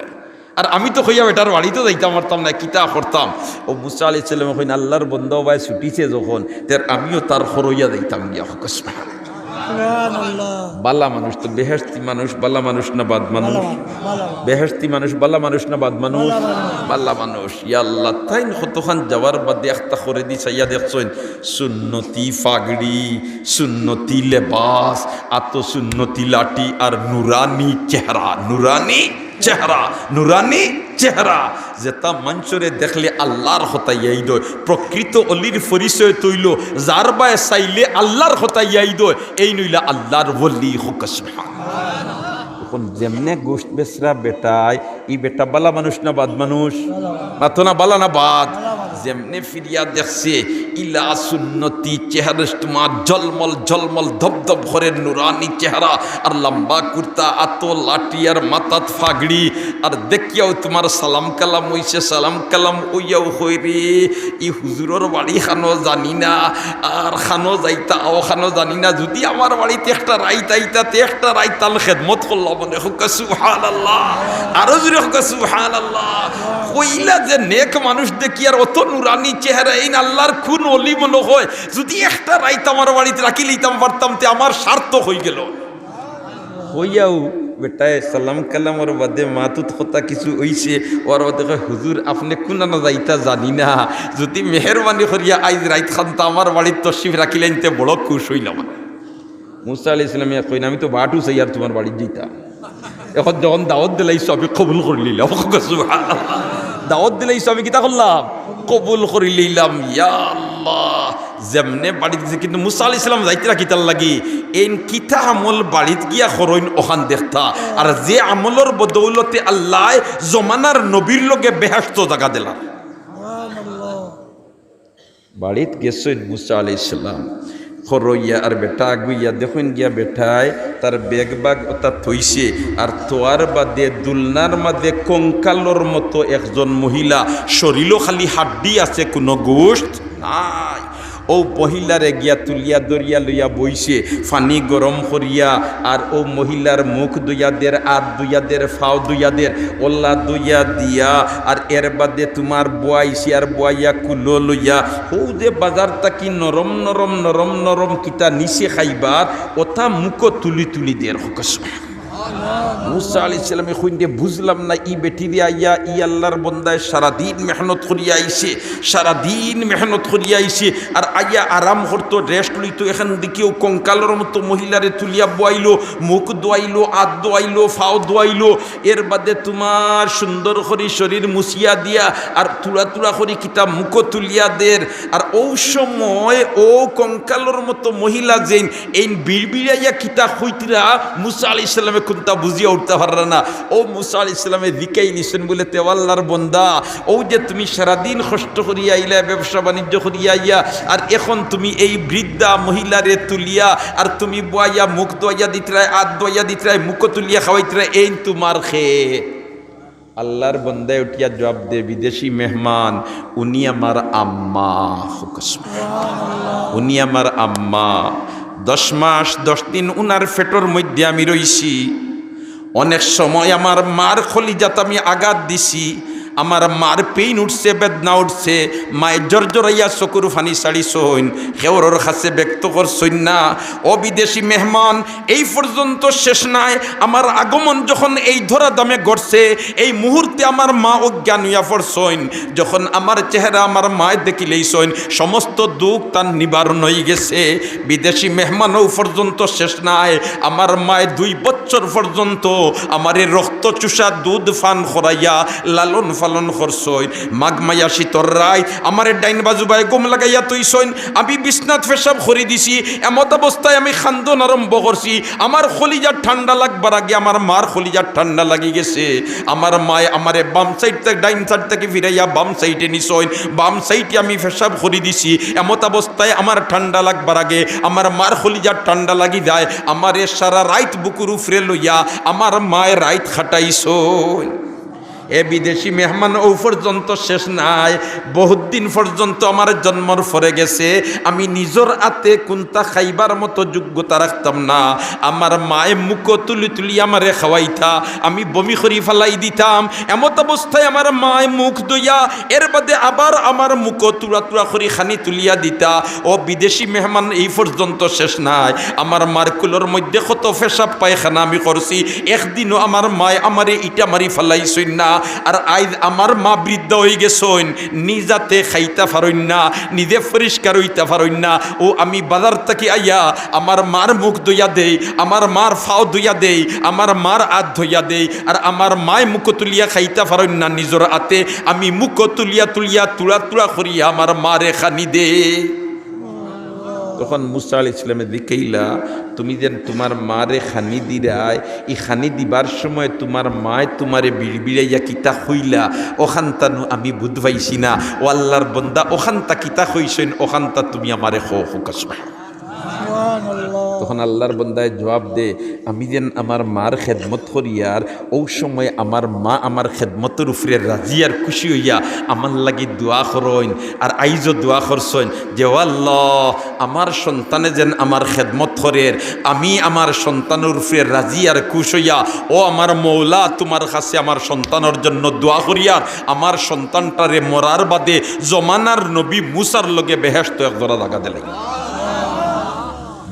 আর আমি তো কইয়া বেটার বাড়িত যাইতাম পারতাম না, কিতা করতাম? অউ মুসা আলাইহিস সালামে কইন, "আল্লাহর বন্দা অবায় ছুটিছে যখন, তে আমিও তার খরইয়া যাইতাম গিয়া।" হুকা সুবহানাল্লাহ। সুবহানাল্লাহ। বালা মানুষ তো বেহেশতি মানুষ, বালা মানুষ না বাদ মানুষ? বালা মানুষ, বালা মানুষ। বেহেশতি মানুষ বালা মানুষ না বাদ মানুষ? বালা মানুষ। বালা মানুষ। ইয়া আল্লাহ, তাইন কতখান যাওয়ার বাদে একটা করে দি চাইয়া দেখছইন, সুন্নতি ফাগড়ি, সুন্নতি লেবাস, আতো সুন্নতি লাঠি আর নুরানি চেহারা, নুরানি চেহারা, নুরানি চেহারা, যেটা মানষরে দেখলে আল্লাহর কথা ইয়াদ অয়। প্রকৃত অলির পরিচয় তইল, যার বায় চাইলে আল্লাহর কথা ইয়াদ অয়, এইন অইলা আল্লাহর ওলি। হুকা সুবহানাল্লাহ। এখন যেমনে গোশত বেচরা বেটায়, ই বেটা বালা মানুষ না বাদ মানুষ? মাতো না, বালা না বাদ? যেমনে ফিরিয়া দেখছে, ইলা সুন্নতি চেহারা, তোমার ঝলমল ঝলমল ধপধপ করে নুরানি চেহারা, আর লম্বা কুর্তা, আতো লাঠি, আর মাথাত ফাগড়ি, আর দেখিয়াউ তোমার সালাম কালাম অইছে, সালাম কালাম অইয়াউ কয় রে, ই হুজুরর বাড়ি খানো জানি না, আর খানো যাইতা অউ খানো জানি না, যুদি আমার বাড়িত একটা রাইত আইতা, তে একটা রাইত তান খেদমত করলাম অনে। হুকা সুবহানাল্লাহ, আরো জোরে হুকা সুবহানাল্লাহ। কইলা যে নেক মানুষ দেখি আর অত নুরানি চেহারা, এইন আল্লাহর কুন অলি মনো অয়, যুদি একটা রাইত আমার বাড়িত রাখিলিতাম পারতাম, তে আমার সার্থক অইগেলো। কইয়াউ বেটায় সালাম কালামর বাদে মাতুত কথা কিছু অইছে, অর বাদে কয়, "হুজুর, আপনে কুনানো যাইতা জানি না, যুদি মেহেরবানি করিয়া আইজ রাইত খানতা আমার বাড়িত তশরিফ রাখিলাইন, তে বড় খুশ অইলাম।" মুসা আলাইহিস সালামে কইন, "আমি তো বাটু চাইয়ার তোমার বাড়িত যাইতাম।" এখন যখন দাওয়াত দিলাইছো, আমি কবুল করিলিলাম। সুবহানাল্লাহ। দাওয়াত দিলাইছো, আমি কিতা করলাম? কবুল করিলিলাম। ইয়া আল্লাহ, যেমনে বাড়িত গেছে, কিন্তু মুসা আলাইহিস সালাম যাইতরা কিতার লাগি? এইন কিতা আমল বাড়িত গিয়া করইন অখান দেখতা। আর যে আমলর বদৌলতে আল্লায় জমানার নবীর লগে বেহেশতো জাগা দিলা। বাড়িত গেছইন মুসা আলাইহিস সালাম, খরইয়া আর বেটা আগুইয়া দেখইন গিয়া বেটায় তার ব্যাগ বাগ অতা থইছে, আর থওয়ার বাদে দুলনার মাঝে কঙ্কালর মতো একজন মহিলা, শরীলো খালি হাড্ডি আছে, কুনু গোশত নাই। অউ মহিলারে গিয়া তুলিয়া ধরিয়া লইয়া বইছে, পানি গরম করিয়া, আর অউ মহিলার মুখ ধইয়া দের, আত ধইয়া দের, পাও ধইয়া দের, অলা ধইয়া দিয়া, আর এর বাদে তোমার বওয়াইছে, আর বওয়াইয়া কুলো লইয়া, হউ যে বাজার থাকি নরম নরম, নরম নরম কিতা নিছে খাইবার, অতা মুখো তুলি তুলি দের। হুকা সুবহানাল্লাহ। মুসা আলাইহিস সালামে কইন দে, "বুঝলাম না, ই বেটিরে আইয়া ই আল্লাহর বন্দায় সারাদিন মেহনত করিয়া আইছে, সারাদিন মেহনত করিয়া আইছে, আর আইয়া আরাম করতো, রেস্ট লইতো, এখান দেখিয়াউ কঙ্কালর মতো মহিলারে তুলিয়া বওয়াইলো, মুখ ধওয়াইলো, আত ধওয়াইলো, পাও ধওয়াইলো, এর বাদে তোমার সুন্দর করি শরীর মুছিয়া দিয়া, আর থুড়া থুড়া করি কিতা মুখো তুলিয়া দের।" আর অউ সময় অউ কঙ্কালর মতো মহিলা যেইন এইন বিড়বিড়াইয়া কিতা কইতরা, মুসা আলাইহিস সালামে কুন্তা বুঝিয়া উঠতা পাররা না। অউ মুসা আলাইহিস সালামে জিকাইলিছইন বুলে, তে আল্লার বন্দা, অউ যে তুমি সারাদিন কষ্ট করিয়া আইলা, ব্যবসা বাণিজ্য করিয়া আইয়া, আর এখন তুমি এই বৃদ্ধা মহিলারে তুলিয়া, আর তুমি বওয়াইয়া মুখ ধুয়াইয়া দিতরায়, আত ধুয়াইয়া দিতরায়, মুখো তুলিয়া খাওয়াইতরায়, এইন তুমার খে? আল্লার বন্দায় উঠিয়া জুয়াব দে, বিদেশি মেহমান, উনি আমার আম্মা। উনি আমার আম্মা। দশ মাস দশ দিন উনার পেটর মধ্যে আমি রইছি। অনেক সময় আমার মার কলিজাত আমি আঘাত দিছি, আমার মার পেইন উঠছে, বেদনা উঠছে, মায়ে জরজরাইয়া চকুর পানি ছাড়িছইন, কেউরর কাছে ব্যক্ত করছইন না। ও বিদেশি মেহমান, এই পর্যন্ত শেষ নায়, আমার আগমন যখন এই ধরাধামে ঘটছে, এই মুহূর্তে আমার মা অজ্ঞান অইয়া পড়ছইন। যখন আমার চেহারা আমার মায় দেখিলাইছইন, সমস্ত দুঃখ তান নিবারণ অইগেছে। বিদেশি মেহমান অউ পর্যন্ত শেষ নায়, আমার মায় দুই বছর পর্যন্ত আমারে রক্ত চুষা দুধ পান করাইয়া লালন পালন করছইন। মাঘ মাইয়া শীতর রাইত আমারে ডাইন বাজু বায় ঘুম লাগাইয়া থইছইন। আমি বিছনাত পেশাব করি দিছি, এমত অবস্থায় আমি কান্দন আরম্ভ করছি। আমার কলিজার ঠান্ডা লাগবার আগে আমার মার কলিজার ঠান্ডা লাগি গেছে। আমার মায় আমারে বাম সাইড থাকি ডাইন সাইড থাকি ফিরাইয়া বাম সাইডে নিছইন, বাম সাইডে আমি পেশাব করি দিছি। এমত অবস্থায় আমার ঠান্ডা লাগবার আগে আমার মার কলিজার ঠান্ডা লাগি যায়। আমারে সারা রাইত বুকুর উপরে লইয়া আমার মায় রাইত কাটাইছইন। এ বিদেশি মেহমান অউ পর্যন্ত শেষ নায়, বহুত দিন পর্যন্ত আমার জন্মর পরে গেছে, আমি নিজর আতে কুন্তা খাইবার মতো যোগ্যতা রাখতাম না। আমার মায় মুখো তুলি তুলি আমারে খাওয়াইতা, আমি বমি করি ফালাই দিতাম। এমত অবস্থায় আমার মায় মুখ ধুইয়া এর বাদে আবার আমার মুখো তুড়া তুড়া করি খানি তুলিয়া দিতা। ও বিদেশি মেহমান, এই পর্যন্ত শেষ নায়, আমার মার কুলর মধ্যে কত পেশাব পায়খানা আমি করছি, একদিনও আমার মায় আমারে ইটা মারি ফালাইছইন না। আর আইজ আমার মা বৃদ্ধা অইগেছইন, নিজ আতে খাইতা পারইন না, নিজে পরিষ্কার অইতা পারইন না। ও আমি বাজার থাকি আইয়া আমার মার মুখ ধইয়া দেই, আমার মার পাও ধইয়া দেই, আমার মার আত ধইয়া দেই, আর আমার মায় মুখো তুলিয়া খাইতা পারইন না নিজর আতে, আমি মুখো তুলিয়া তুলিয়া তুড়া তুড়া করিয়া আমার মারে খানি দেই। তখন মুসা আলাইহিস সালামে জিকাইলা, তুমি যেন তুমার মারে খানি দিরায়, ই খানি দিবার সময় তুমার মায় তুমারে বিড়বিড়াইয়া কিতা কইলা, অখানতা নু আমি বুঝ পাইছি না। ও আল্লার বন্দা, অখানতা কিতা কইছইন, অখানতা তুমি আমারে কও, কও। সুবহানাল্লাহ। তখন আল্লার বন্দায় জুয়াব দে, আমি যেন আমার মার খেদমত করিয়ার, অউ সময় আমার মা আমার খেদমতর উপরে রাজি আর খুশি অইয়া আমার লাগি দোয়া করইন, আর আইজও দোয়া করছইন যে, "ও আল্লাহ, আমার সন্তানে যেন আমার খেদমত করের, আমি আমার সন্তানর উপরে রাজি আর খুশ অইয়া, ও আমার মওলা, তুমার কাছে আমার সন্তানর জন্য দোয়া করিয়ার, আমার সন্তানটারে মরার বাদে জমানার নবী মুসার লগে বেহেশতো এক জোড়া জাগা দিলাই।"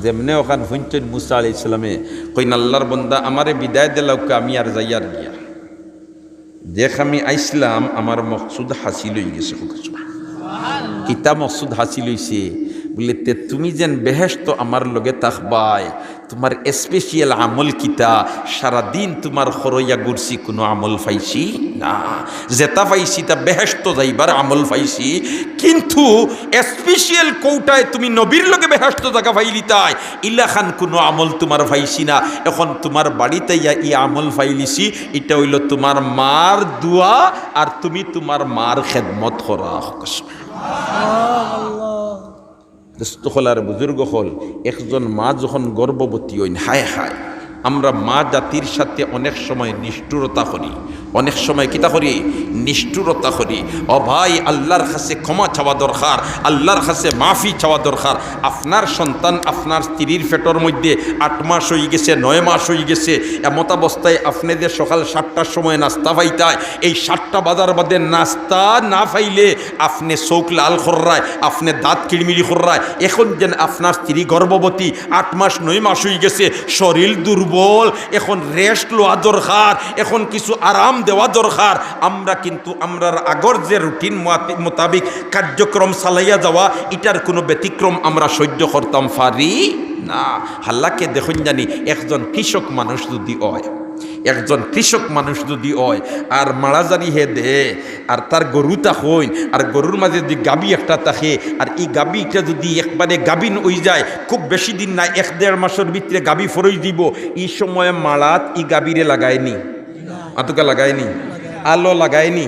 যেমনে অখান হুনছইন মুসা আলাইহিস সালামে কইন, "আল্লার বন্দা, আমারে বিদায় দিলাউক্কা, আমি আর যাইয়ার গিয়া।" দেখ, আমি আইছলাম, আমার মকসুদ হাসিল অইগেছে। কও সুবহানাল্লাহ। কিতা মকসুদ হাসিল অইছে? বুলে, তে তুমি যেন বেহেশতো আমার লগে থাকবায়, তুমার special আমল কিতা? সারাদিন তুমার খরইয়া ঘুরছি, কুনু আমল পাইছি না। যেতা পাইছি তা বেহেশতো যাইবার আমল পাইছি, কিন্তু special কোটায় তুমি নবীর লগে বেহেশতো জাগা পাইলিতায়, ইলাখান কুনু আমল তুমার পাইছি না। এখন তুমার বাড়িত আইয়া ই আমল পাইলিছি, ইটা অইলো তুমার মার দোয়া, আর তুমি তুমার মার খেদমত করা। দোস্ত অকল আর বুজুর্গ অকল, একজন মা যখন গর্ভবতী অইন, হায় হায়, আমরা মা জাতির সাথে অনেক সময় নিষ্ঠুরতা করি, অনেক সময় কিতা করি? নিষ্ঠুরতা করি। ও ভাই, আল্লার কাছে ক্ষমা চাওয়া দরকার, আল্লার কাছে মাফি চাওয়া দরকার। আপনার সন্তান আপনার স্ত্রীর পেটর মধ্যে আট মাস অইগেছে, নয় মাস অইগেছে, এমতাবস্থায় আপনে যে সকাল সাতটার সময় নাস্তা পাইতায়, এই সাতটা বাজার বাদে নাস্তা না পাইলে আপনে চউখ লাল কররায়, আপনে দাঁত কিড়মিড়ি কররায়। এখন যেন আপনার স্ত্রী গর্ভবতী, আট মাস নয় মাস অইগেছে, শরীল দুর্বল, এখন rest লওয়া দরকার, এখন কিছু আরাম দেওয়া দরকার। আমরা কিন্তু আমরার আগর যে routine মোয়াতি-, মোতাবিক কার্যক্রম চালাইয়া যাওয়া, ইটার কুনু ব্যতিক্রম আমরা সহ্য করতাম পারি না। হালাকে দেখইন জানি একজন কৃষক মানুষ যুদি অয়, একজন কৃষক মানুষ যুদি অয়, আর মাড়া জারি হে দে, আর তার গরু থাকইন, আর গরুর মাঝে যুদি গাভী একটা থাকে, আর ই গাভীটা যুদি একবারে গাভীন অইযায়, খুব বেশি দিন না, এক দেড় মাসর ভিতরে গাভী ফরই দিবো, ই সময় মাড়াত ই গাভীরে লাগায়নি, মাতুকা লাগায়নি, আলো লাগায়নি,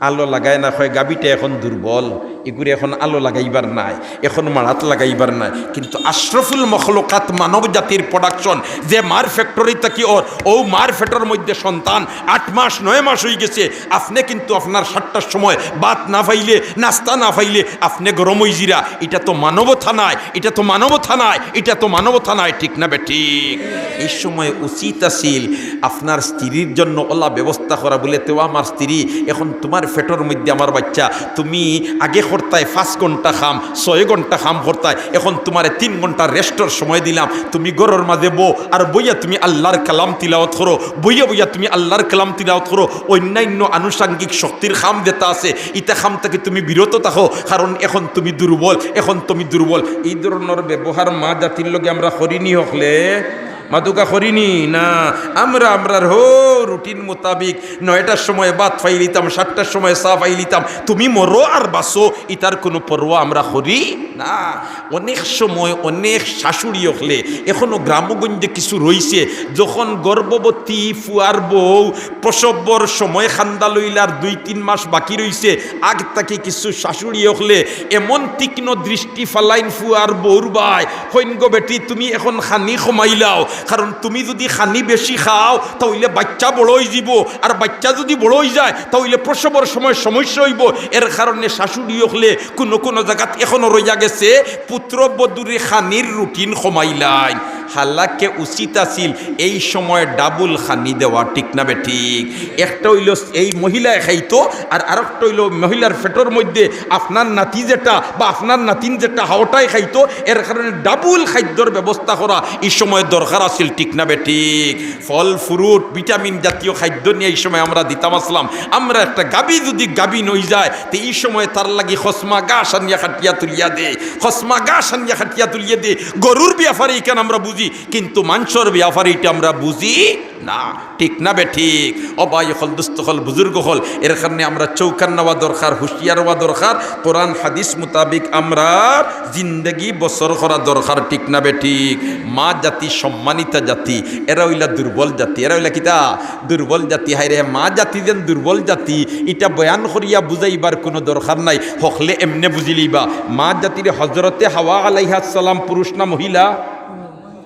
আলো লাগায় না, কয় গাভীটা এখন দুর্বল, ইগুরে এখন আলো লাগাইবার নাই, এখন মাড়াত লাগাইবার নাই। কিন্তু আশরাফুল মখলুকাত, মানব জাতির production, যে মার factory থাকি অর, অউ মার পেটর মধ্যে সন্তান আট মাস নয় মাস অইগেছে, আপনে কিন্তু আপনার সাতটার সময় ভাত না পাইলে, নাস্তা না পাইলে আপনে গরম অইযিরা। ইটা তো মানবতা নায়, ইটা তো মানবতা নায়, ইটা তো মানবতা নায়, ঠিক না বেঠিক? ই সময় উচিত আছিল আপনার স্ত্রীর জন্য অলা ব্যবস্থা করা, বুলে, "তে ও আমার স্ত্রী, এখন তুমার পেটর মধ্যে আমার বাইচ্চা, তুমি আগে করতায় পাঁচ ঘন্টা কাম, ছয় ঘন্টা কাম করতায়, এখন তুমারে তিন ঘন্টা rest-র সময় দিলাম, তুমি ঘরর মাঝে বও, আর বইয়া তুমি আল্লার কালাম তিলাওয়াত করো, বইয়া বইয়া তুমি আল্লার কালাম তিলাওয়াত করো, অইন্যাইন্য আনুষঙ্গিক শক্তির কাম যেতা আছে, ইতা কাম থাকি তুমি বিরত থাকো, কারণ এখন তুমি দুর্বল, এখন তুমি দুর্বল।" ই ধরনর ব্যবহার মা জাতির লগে আমরা করিনি হকলে? মাতুকা করিনি না? আমরা আমরার হউ routine মোতাবিক নয়টার সময় ভাত পাইলিতাম, সাতটার সময় চা পাইলিতাম, তুমি মরো আর বাঁচো, ইতার কুনু পরোয়া আমরা করি না। অনেক সময় অনেক শাশুড়ি অকলে, এখনো গ্রামগঞ্জে কিছু রইছে, যখন গর্ভবতী ফুয়ার বউ প্রসবর সময় কান্দা লইলার দুই তিন মাস বাকি রইছে, আগ থাকি কিছু শাশুড়ি অকলে এমন তীক্ষ্ণ দৃষ্টি ফালাইন ফুয়ার বউর বায়, কইন, "গো বেটি, তুমি এখন খানি কমাইলাও, কারণ তুমি যুদি খানি বেশি খাও, তা অইলে বাইচ্চা বড় অইযিবো, আর বাইচ্চা যুদি বড় অইযায়, তা অইলে প্রসবর সময় সমস্যা অইবো।" এর কারণে শাশুড়ি অকলে কুনু কুনু জাগাত এখনো রইয়া গেছে, পুত্রবধূরে খানির routine কমাইলাইন। হালাকে উচিত আছিল এই সময় double খানি দেওয়া, ঠিক না বেঠিক? একটা অইলো এই মহিলায় খাইতো, আর আরেকটা অইলো মহিলার পেটর মধ্যে আপনার নাতি যেটা বা আপনার নাতিন যেটা, হউটায় খাইতো, এর কারণে double খাদ্যর ব্যবস্থা করা ই সময় দরকার আছিল, ঠিক না বেঠিক? ফল fruit, vitamin জাতীয় খাদ্য নিয়া ই সময় আমরা দিতাম আছলাম। আমরা একটা গাভী যুদি গাভীন অইযায়, তে ই সময় তার লাগি খসমা ঘাস আনিয়া কাটিয়া তুলিয়া দে, খসমা ঘাস আনিয়া কাটিয়া তুলিয়া দে। গরুর ব্যাপারে ইখান আমরা বুঝি, কিন্তু মানষর ব্যাপারে ইটা আমরা বুঝি না, ঠিক না বেঠিক? ও ভাই অকল, দুস্ত অকল, বুজুর্গ অকল, এর কারণে আমরা চৌকান্না অওয়া দরকার, হুঁশিয়ার অওয়া দরকার। কোরআন হাদিস মোতাবিক আমরার জিন্দেগি বসর করা দরকার, ঠিক না বেঠিক? মা জাতি সম্মানিতা জাতি, এরা অইলা দুর্বল জাতি, এরা অইলা কিতা? দুর্বল জাতি। হায়রে, মা জাতি যেন দুর্বল জাতি, ইটা বয়ান করিয়া বুঝাইবার কুনু দরকার নাই, হকলে এমনে বুঝিলিবা। মা জাতিরে হজরতে হাওয়া আলাইহাস সালাম পুরুষ না মহিলা?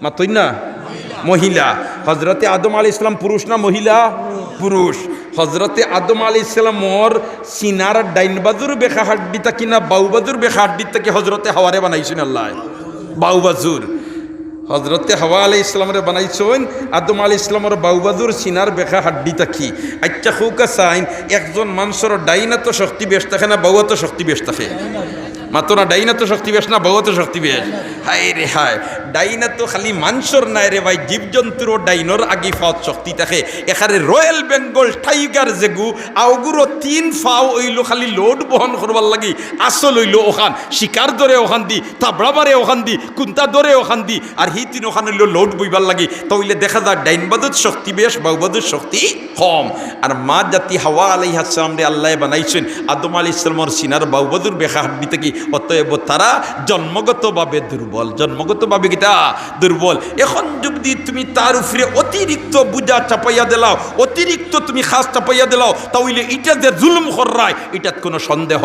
মাতইন না? মহিলা। হজরতে আদম আলাইহিস সালাম পুরুষ না মহিলা? পুরুষ। হজরতে আদম আলাইহিস সালামর সিনার ডাইন বাজুর বেকা হাড্ডি থাকি না বাউ বাজুর বেকা হাড্ডি থাকি হজরতে হাওয়ারে বানাইছইন আল্লায়? বাউ বাজুর। হজরতে হাওয়া আলাইহিস সালামরে বানাইছইন আদম আলাইহিস সালামর বাউ বাজুর সিনার বেকা হাড্ডি থাকি। আইচ্ছা, কউক্কা চাইন, একজন মানষর ডাইন আতো শক্তি বেশ থাকে না বাউ আতো শক্তি বেশ থাকে? মাতো না, ডাইন আতো শক্তি বেশ না বাউ আতো শক্তি বেশ? হায়রে হায়, ডাইন আতো খালি মানষর নায় রে ভাই, জীবজন্তুরও ডাইনর আগি পাওত শক্তি থাকে। এখানে Royal Bengal tiger যেগু, অগুরও তিন পাও অইলো খালি load বহন করবার লাগি। আসল অইলো অখান, শিকার ধরে অখান দি, থাবড়া মারে অখান দি, কুন্তা ধরে অখান দি, আর হি তিন অখান অইলো load বইবার লাগি। তা অইলে দেখা যায় ডাইন বাজুত শক্তি বেশ, বাউ বাজুত শক্তি কম। আর মা জাতি হাওয়া আলাইহাস সালামরে আল্লায় বানাইছইন আদম আলাইহিস সালামর সিনার বাউ বাজুর বেকা হাড্ডি থাকি। অতএব তারা জন্মগতভাবে দুর্বল, জন্মগতভাবে কিতা? দুর্বল। এখন যুদি তুমি তার উপরে অতিরিক্ত বুঝা চাপাইয়া দিলাও, অতিরিক্ত তুমি খাস চাপাইয়া দিলাও, তা অইলে ইটা যে জুলুম কররায়, ইটাত কুনু সন্দেহ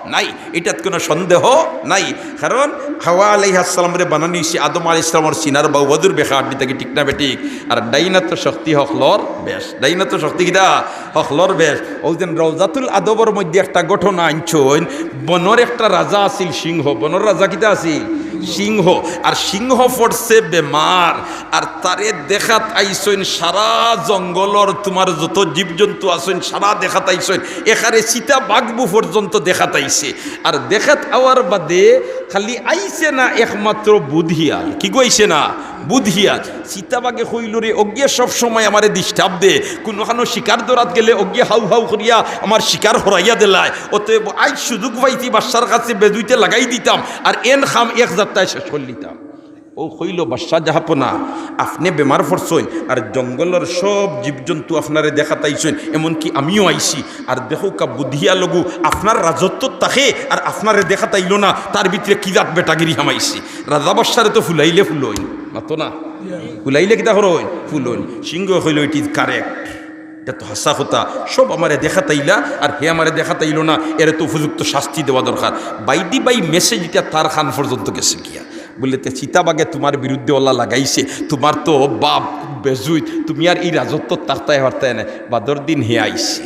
নাই, ইটাত কুনু সন্দেহ নাই। কারণ হাওয়া আলাইহাস সালামরে বানানি অইছে আদম আলাইহিস সালামর সিনার বাউ বাজুর বেকা হাড্ডি থাকি, ঠিক না বেঠিক? আর ডাইন আতো শক্তি হকলর বেশ, ডাইন আতো শক্তি কিতা? হকলর বেশ। অউ যেন রওজাতুল আদবর মধ্যে একটা ঘটনা আনছইন, বনর একটা রাজা আছিল সিংহ, বনর রাজা কিতা আছিল? সিংহ। আর সিংহ পড়ছে বেমার, আর তারে দেখাত আইছইন সারা জঙ্গলর তুমার যত জীবজন্তু আছইন সারা দেখাত আইছইন, এখানে চিতা বাঘবু পর্যন্ত দেখাত আইছে। আর দেখাত আওয়ার বাদে খালি আইছে না একমাত্র বুদহিয়াল, কিগু আইছে না? বুদহিয়াল। চিতাবাঘে কইলো রে, অগিয়ে সব সময় আমারে disturb দে, কুনুখানো শিকার ধরাত গেলে অগিয়ে হাউ হাউ করিয়া আমার শিকার হরাইয়া দিলায়। অতএব আইজ সুযোগ পাইছি বাদশার কাছে বেজুইতে লাগাই দিতাম, আর এন কাম এক যাত্রায় শেষ করিলিতাম। ও কইল, "বাদশাহ জাহাপনা, আপনে বেমার পড়ছইন, আর জঙ্গলর সব জীবজন্তু আপনারে দেখাত আইছইন, এমনকি আমিও আইছি। আর দেখউক্কা বুধিয়াল অগু আপনার রাজত্বত থাকে, আর আপনারে দেখাত আইলো না, তার ভিতরে কি জাত বেটাগিরি হামাইছে?" রাজা বাদশারে তো ফুলাইলে ফুলইন, মাতো না? ফুলাইলে কিতা করইন? ফুলইন। সিংহ কইল, "It is correct, ইটা তো হাছা কথা। সব আমারে দেখাত আইলা, আর হে আমারে দেখাত আইলো না, এরে তো উপযুক্ত শাস্তি দেওয়া দরকার।" By the by message ইটা তার কান পর্যন্ত গেছে গিয়া। বুলে, "তে চিতাবাঘে তুমার বিরুদ্ধে অলা লাগাইছে, তুমার তো বাপ বেজুইত, তুমি আর ই রাজত্বত থাকতায় পারতায় নায়।" বাদর দিন হে আইছে,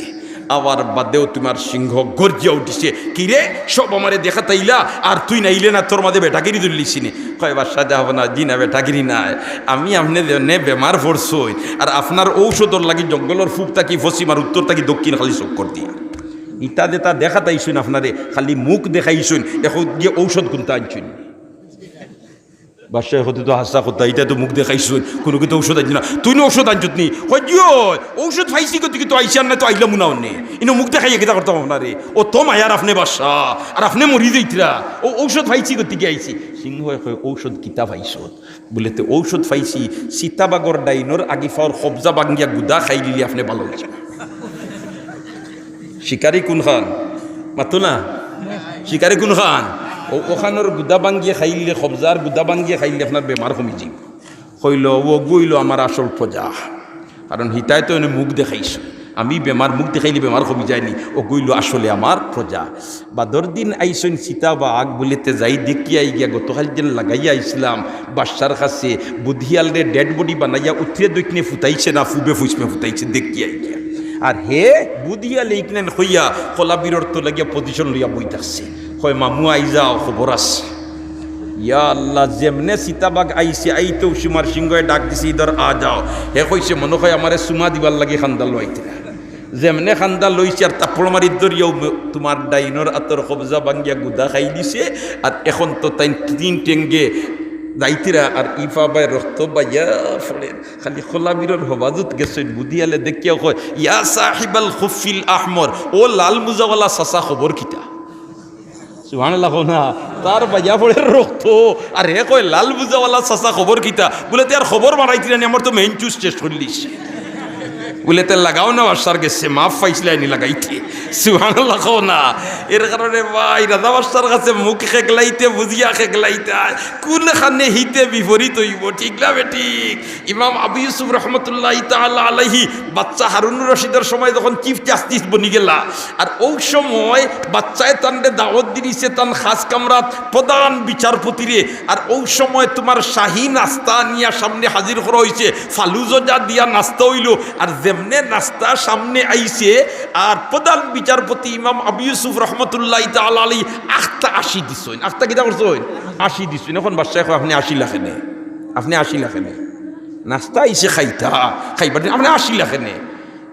আবার বাদেও তুমার সিংহ গর্জিয়া উঠিছে, "কিরে, সব আমারে দেখাত আইলা, আর তুইন আইলে না, তোর মাঝে বেটাগিরি ধরলিছি নি?" কয়, "বাদশাহ জাহাপনা, জি না, বেটাগিরি নায়। আমি আপনে যেনে বেমার পড়ছইন, আর আপনার ঔষধর লাগি জঙ্গলর পূব থাকি পশ্চিম আর উত্তর থাকি দক্ষিণ খালি চক্কর দিয়া। ইতা যেতা দেখাত আইছইন আপনারে, খালি মুখ দেখাইছইন, এখন গিয়া ঔষধ কুনতা আনছইন?" বাদশায় কইতে, "তো হাছা কথা, ইটা তো মুখ দেখাইছইন, কুনু কিতা ঔষধ আনছইন না, তুইন ঔষধ আনছত নি?" কয়, "জি অয়, ঔষধ পাইছি গতিকে তো আইছি, আর না তো আইলাম না অনে। ইনো মুখ দেখাইয়া কিতা করতাম আপনারে? অত মায়ার আপনে বাদশাহ, আর আপনে মরি যাইতরা। ও ঔষধ পাইছি গতিকে আইছি।" সিংহয় কয়, "ঔষধ কিতা পাইছত?" বুলে, "তে ঔষধ পাইছি, চিতাবাঘর ডাইনর আগি পাওর কবজা ভাঙ্গিয়া গুদা খাইলিলে আপনে ভালা অইযিবা।" শিকারি কুনখান? মাতো না? শিকারি কুনখান? ও, অখানর গুদা ভাঙ্গিয়া খাইলিলে, কবজার গুদা ভাঙ্গিয়া খাইলিলে আপনার বেমার কমি যাইবো। কইল, "অগু অইলো আমার আসল প্রজা, কারণ হিতায় তো এনে মুখ দেখাইছইন। আমি বেমার, মুখ দেখাইলে বেমার কমি যায় নি, অগু অইলো আসলে আমার প্রজা।" বাদর দিন আইছইন চিতাবাঘ, বুলে, "তে যাই দেখিয়া আই গিয়া, গতকাইল যেন লাগাইয়া আইছলাম বাদশার কাছে, বুধিয়ালরে dead body বানাইয়া উত্তরে দক্ষিণে ফুটাইছে না পূবে পশ্চিমে ফুটাইছে, দেখিয়া আই গিয়া।" আর হে বুধিয়ালে ইকনাইন কইয়া কলাবিরর তলে গিয়া position লইয়া বই থাকছে। কয়, "মামু আই যাও, খবর আছে।" ইয়া আল্লাহ, যেমনে চিতাবাঘ আইছে, আইতেউ সিংহয় ডাক দিছে, "ইধর আ যাও।" হে কইছে, "মনো কয় আমারে চুমা দিবার লাগি কান্দা লইতে।" যেমনে কান্দা লইছে আর থাপ্পড় মারি ধরিয়াউ তুমার ডাইনর আতর কবজা ভাঙ্গিয়া গুদা খাই দিছে। আর এখন তো তাইন তিন টেঙ্গে যাইতরা, আর ইফা বায় রক্ত বাইয়া পড়ের। খালি কলাবিরর হবাজুত গেছইন, বুধিয়ালে দেখিয়া কয়, "ইয়া সাহিবাল খুফিল আহমর, ও লাল মুজাওয়ালা চাচা, খবর কিতা?" সুবহানাল্লাহ কও না। তার বাইয়া পড়ের রক্ত, আর হে কয়, "লাল মুজাওয়ালা চাচা, খবর কিতা?" বুলে, "তে আর খবর বাড়াইতে নানি, আমার তো মেইন চুজ শেষ করিলিছে।" বুলে, "তে লাগাও না, বাদশার গেছে মাফ পাইছিলায় নি লাগাইতে।" সুবহানাল্লাহ কও না। এর কারণে ভাই, রাজা বাদশার কাছে মুখ খেকলাইতে, বুঝিয়া খেকলাইতে, কুনখানে হিতে বিপরীত অইবো, ঠিক না বেঠিক? ইমাম আবু ইউসুফ রহমতুল্লাহি তাআলা আলাইহি বাদশা হারুনুর রশিদর সময় যখন চিফ জাস্টিস বনি গেলা, আর অউ সময় বাদশায় তানরে দাওয়াত দিলিছে তান খাস কামরাত প্রধান বিচারপতিরে, আর অউ সময় তুমার শাহী নাস্তা নিয়া সামনে হাজির করা অইছে, ফালুজা দিয়া নাস্তা অইলো, আর যেমনে নাস্তা সামনে আইছে, আর প্রধান বিচারপতি ইমাম আবু ইউসুফ রহমতুল্লাহি তাআলা আলাইহি আখতা আশি দিছইন। আখতা কিতা করছইন? আশি দিছইন। এখন বাদশায় কয়, "আপনে আশি লাখে নে, আপনে আশি লাখে নে।" নাস্তা আইছে খাইতা, খাইবার দিন, "আপনে আশি লাখে নে।"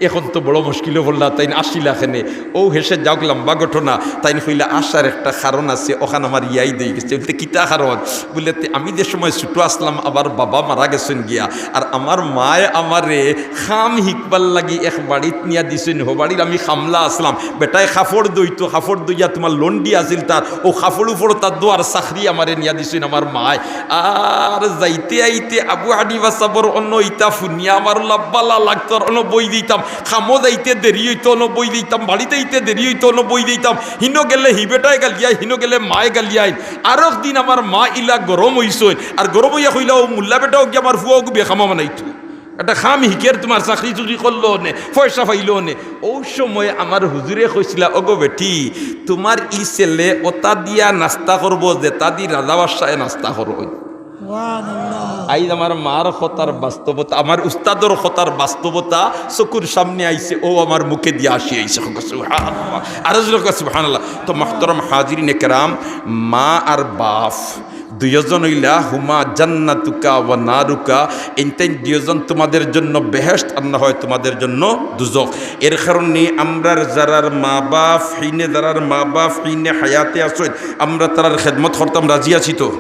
এখন তো বড় মুশকিলো পড়লা, তাইন আশি লাখে নে। অউ হেষে যাউক, লম্বা ঘটনা। তাইন কইলা, "আসার একটা কারণ আছে, অখান আমার ইয়াদ অইগেছে।" বুলে, "কিতা কারণ?" বুলে, "তে আমি যে সময় ছুটো আছলাম, আমার বাবা মারা গেছইন গিয়া, আর আমার মায় আমারে কাম হিকবার লাগি এক বাড়িত নিয়া দিছইন, হ বাড়ির আমি কামলা আছলাম, বেটায় কাপড় ধইতো, কাপড় ধইয়া তুমার লন্ডি আছিল তার, অউ কাপড় উপর তার ধোয়ার চাকরি আমারে নিয়া দিছইন আমার মায়। আর যাইতে আইতে আবু হানিফা সাবর অনো ইতা ফুনিয়া আমার লাব্বালা লাগতো, আর অনো বই দিতাম, কামো যাইতে দেরি অইতো, অনো বই দিতাম, বাড়িত আইতে দেরি অইতো, অনো বই দিতাম, হিনো গেলে হি বেটায় গালিয়ায়, হিনো গেলে মায় গালিয়ায়।" আরক দিন আমার মা ইলা গরম অইছইন, আর গরম অইয়া কইলা, "অউ মুল্লা বেটা অগি আমার ফুয়া অগু বেকামা বানাইতো।" একটা কাম হিকের, তুমার চাকরি চুকরি করলো নে, পয়সা পাইলো নে। অউ সময় আমার হুজুরে কইছিলা, "ওগো বেটি, তুমার ই ছেলে অতা দিয়া নাস্তা করবো, যেতা দি রাজা বাদশায় নাস্তা করইন।" সুবহানাল্লাহ। আইজ আমার মার কথার বাস্তবতা, আমার উস্তাদর কথার বাস্তবতা চকুর সামনে আইছে, অউ আমার মুখে দিয়া আশি আইছে। সুবহানাল্লাহ। আরো জোরে কও, সুবহানাল্লাহ। তো মুহতারাম হাজিরিনে কেরাম, মা আর বাপ দুইজন অইলা, "হুমা জান্নাতুকা ওয়া নারুকা", এইন তাইন দুইজন তোমাদের জন্য বেহেশত আর না হয় তোমাদের জন্য দুজখ। এর কারণে আমরার যারার মা বাপ হিনে, যারার মা বাপ হিনে হায়াতে আছইন, আমরা তারার খেদমত করতাম রাজি আছি তো?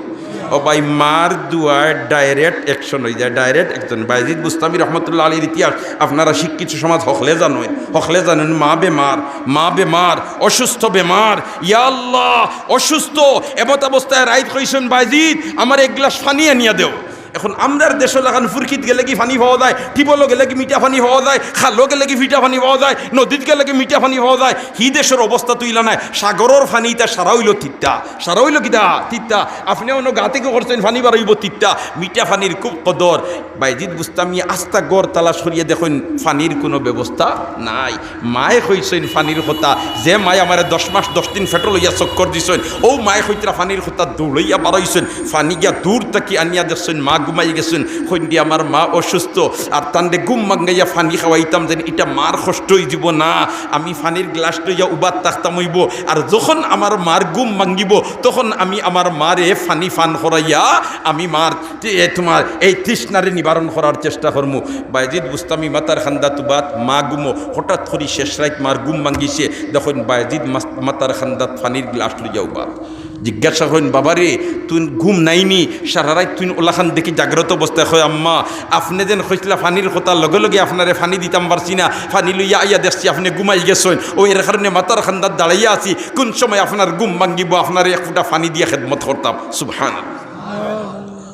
ও ভাই, মার দোয়ায় direct action অই যায়, direct action। বায়েজিদ বুস্তামি রহমতুল্লাহ আলাইহির ইতিহাস আপনারা শিক্ষিত সমাজ হকলে জানইন, হকলে জানইন। মা বেমার, মা বেমার, অসুস্থ বেমার, ইয়া আল্লাহ, অসুস্থ। এমত অবস্থায় রাইত কইছইন, "বায়েজিদ, আমার এক গ্লাস পানি আনিয়া দেও।" এখন আমরার দেশো লাখান ফুরকিত গেলেগি পানি পাওয়া যায়, টিবলো গেলেগি মিঠা পানি পাওয়া যায়, খালো গেলেগি মিঠা পানি পাওয়া যায়, নদীত গেলেগি মিঠা পানি পাওয়া যায়। হি দেশর অবস্থা তো ইলা নায়, সাগরর পানি ইতা সারা অইলো তিতা, সারা অইলো কিতা? তিতা। আপনে অনো গাঁ থাকি করছইন, পানি বারইবো তিতা। মিঠা পানির খুব কদর। বায়েজিদ বুস্তামি আস্তা ঘর তালাশ করিয়া দেখইন, পানির কুনু ব্যবস্থা নাই। মায়ে কইছইন পানির কথা, যে মায়ে আমারে দশ মাস দশ দিন পেটো লইয়া চক্কর দিছইন, অউ মায়ে কইতরা পানির কথা, দৌড়াইয়া বারইছইন, পানি গিয়া দূর থাকি আনিয়া দেখছইন, মা ঘুমাই গেছইন। কইন দি, "আমার মা অসুস্থ, আর তানরে ঘুম ভাঙ্গাইয়া পানি খাওয়াইতাম যেন, ইটা মার কষ্ট অইযিবো না, আমি পানির গ্লাস লইয়া উবাত থাকতাম অইবো, আর যখন আমার মার ঘুম ভাঙ্গিবো, তখন আমি আমার মারে পানি পান করাইয়া আমি মার তে-, এ, তুমার এই তৃষ্ণারে নিবারণ করার চেষ্টা করমু।" বায়েজিদ বুস্তামি মাতার কান্দাত উবাত, মা ঘুমো। হঠাৎ করি শেষ রাইত মার ঘুম ভাঙ্গিছে। দেখইন বায়েজিদ মাস-, মাতার কান্দাত পানির গ্লাস লইয়া উবাত। জিজ্ঞাসা করইন, "বাবারে, তুইন ঘুম নাই নি? সারা রাইত তুইন অলাখান দেখি জাগ্রত অবস্থায়?" কয়, "আম্মা, আপনে যেন কইছলা পানির কথা, লগে লগে আপনারে পানি দিতাম পারছি না। পানি লইয়া আইয়া দেখছি আপনে ঘুমাই গেছইন। অউ এর কারণে মাতার কান্দাত দাঁড়াইয়া আছি। কুন সময় আপনার ঘুম ভাঙ্গিবো, আপনারে এক ফুটা পানি দিয়া খেদমত করতাম।" সুবহানাল্লাহ।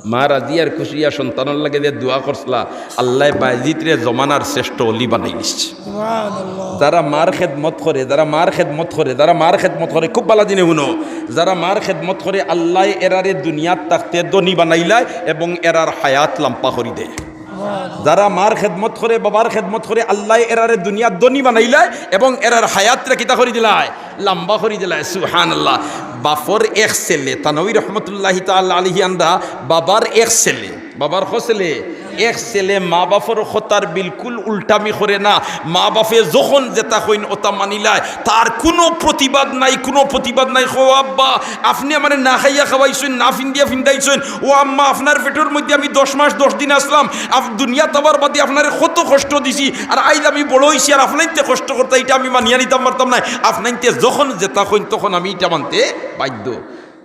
মা রাজি আর খুশি অইয়া সন্তানর লাগি যে দোয়া করছলা, আল্লায় বায়েজিদরে জমানার শ্রেষ্ঠ অলি বানাই দিছে। যারা মার খেদমত করে, যারা মার খেদমত করে, যারা মার খেদমত করে, খুব ভালা জিনে হুনো, যারা মার খেদমত করে, আল্লায় এরারে দুনিয়াত থাকতে ধনী বানাইলায় এবং এরার হায়াত লাম্বা করি দেয়। যারা মার খেদমত করে, বাবার খেদমত করে, আল্লায় এরারে দুনিয়াত ধনী বানাইলায় এবং এরার হায়াতরে কিতা করি দিলায়? লাম্বা করি দিলায়। সুবহানাল্লাহ। বাপর এক ছেলে, থানবী রহমতুল্লাহি তাআলা আলাইহি আনরা, বাবার এক ছেলে, বাবার ক ছেলে? এক ছেলে। মা বাপর কথার বিলকুল উল্টামি করে না। মা বাপে যখন যেটা কইন ওটা মানিলায়, তার কুনু প্রতিবাদ নাই, কুনু প্রতিবাদ নাই। কও, "আব্বা, আপনে আমারে না খাইয়া খাওয়াইছইন, না ফিন্দিয়া ফিন্দাইছইন। ও আম্মা, আপনার পেটর মধ্যে আমি দশ মাস দশ দিন আছলাম, আপ-, দুনিয়াত আওয়ার বাদে আপনারে কত কষ্ট দিছি, আর আইজ আমি বড় অইছি, আর আপনাইন্তে কষ্ট করতা, ইটা আমি মানিয়া নিতাম পারতাম নায়। আপনাইন্তে যখন যেটা কইন, তখন আমি ইটা মানতে বাধ্য।"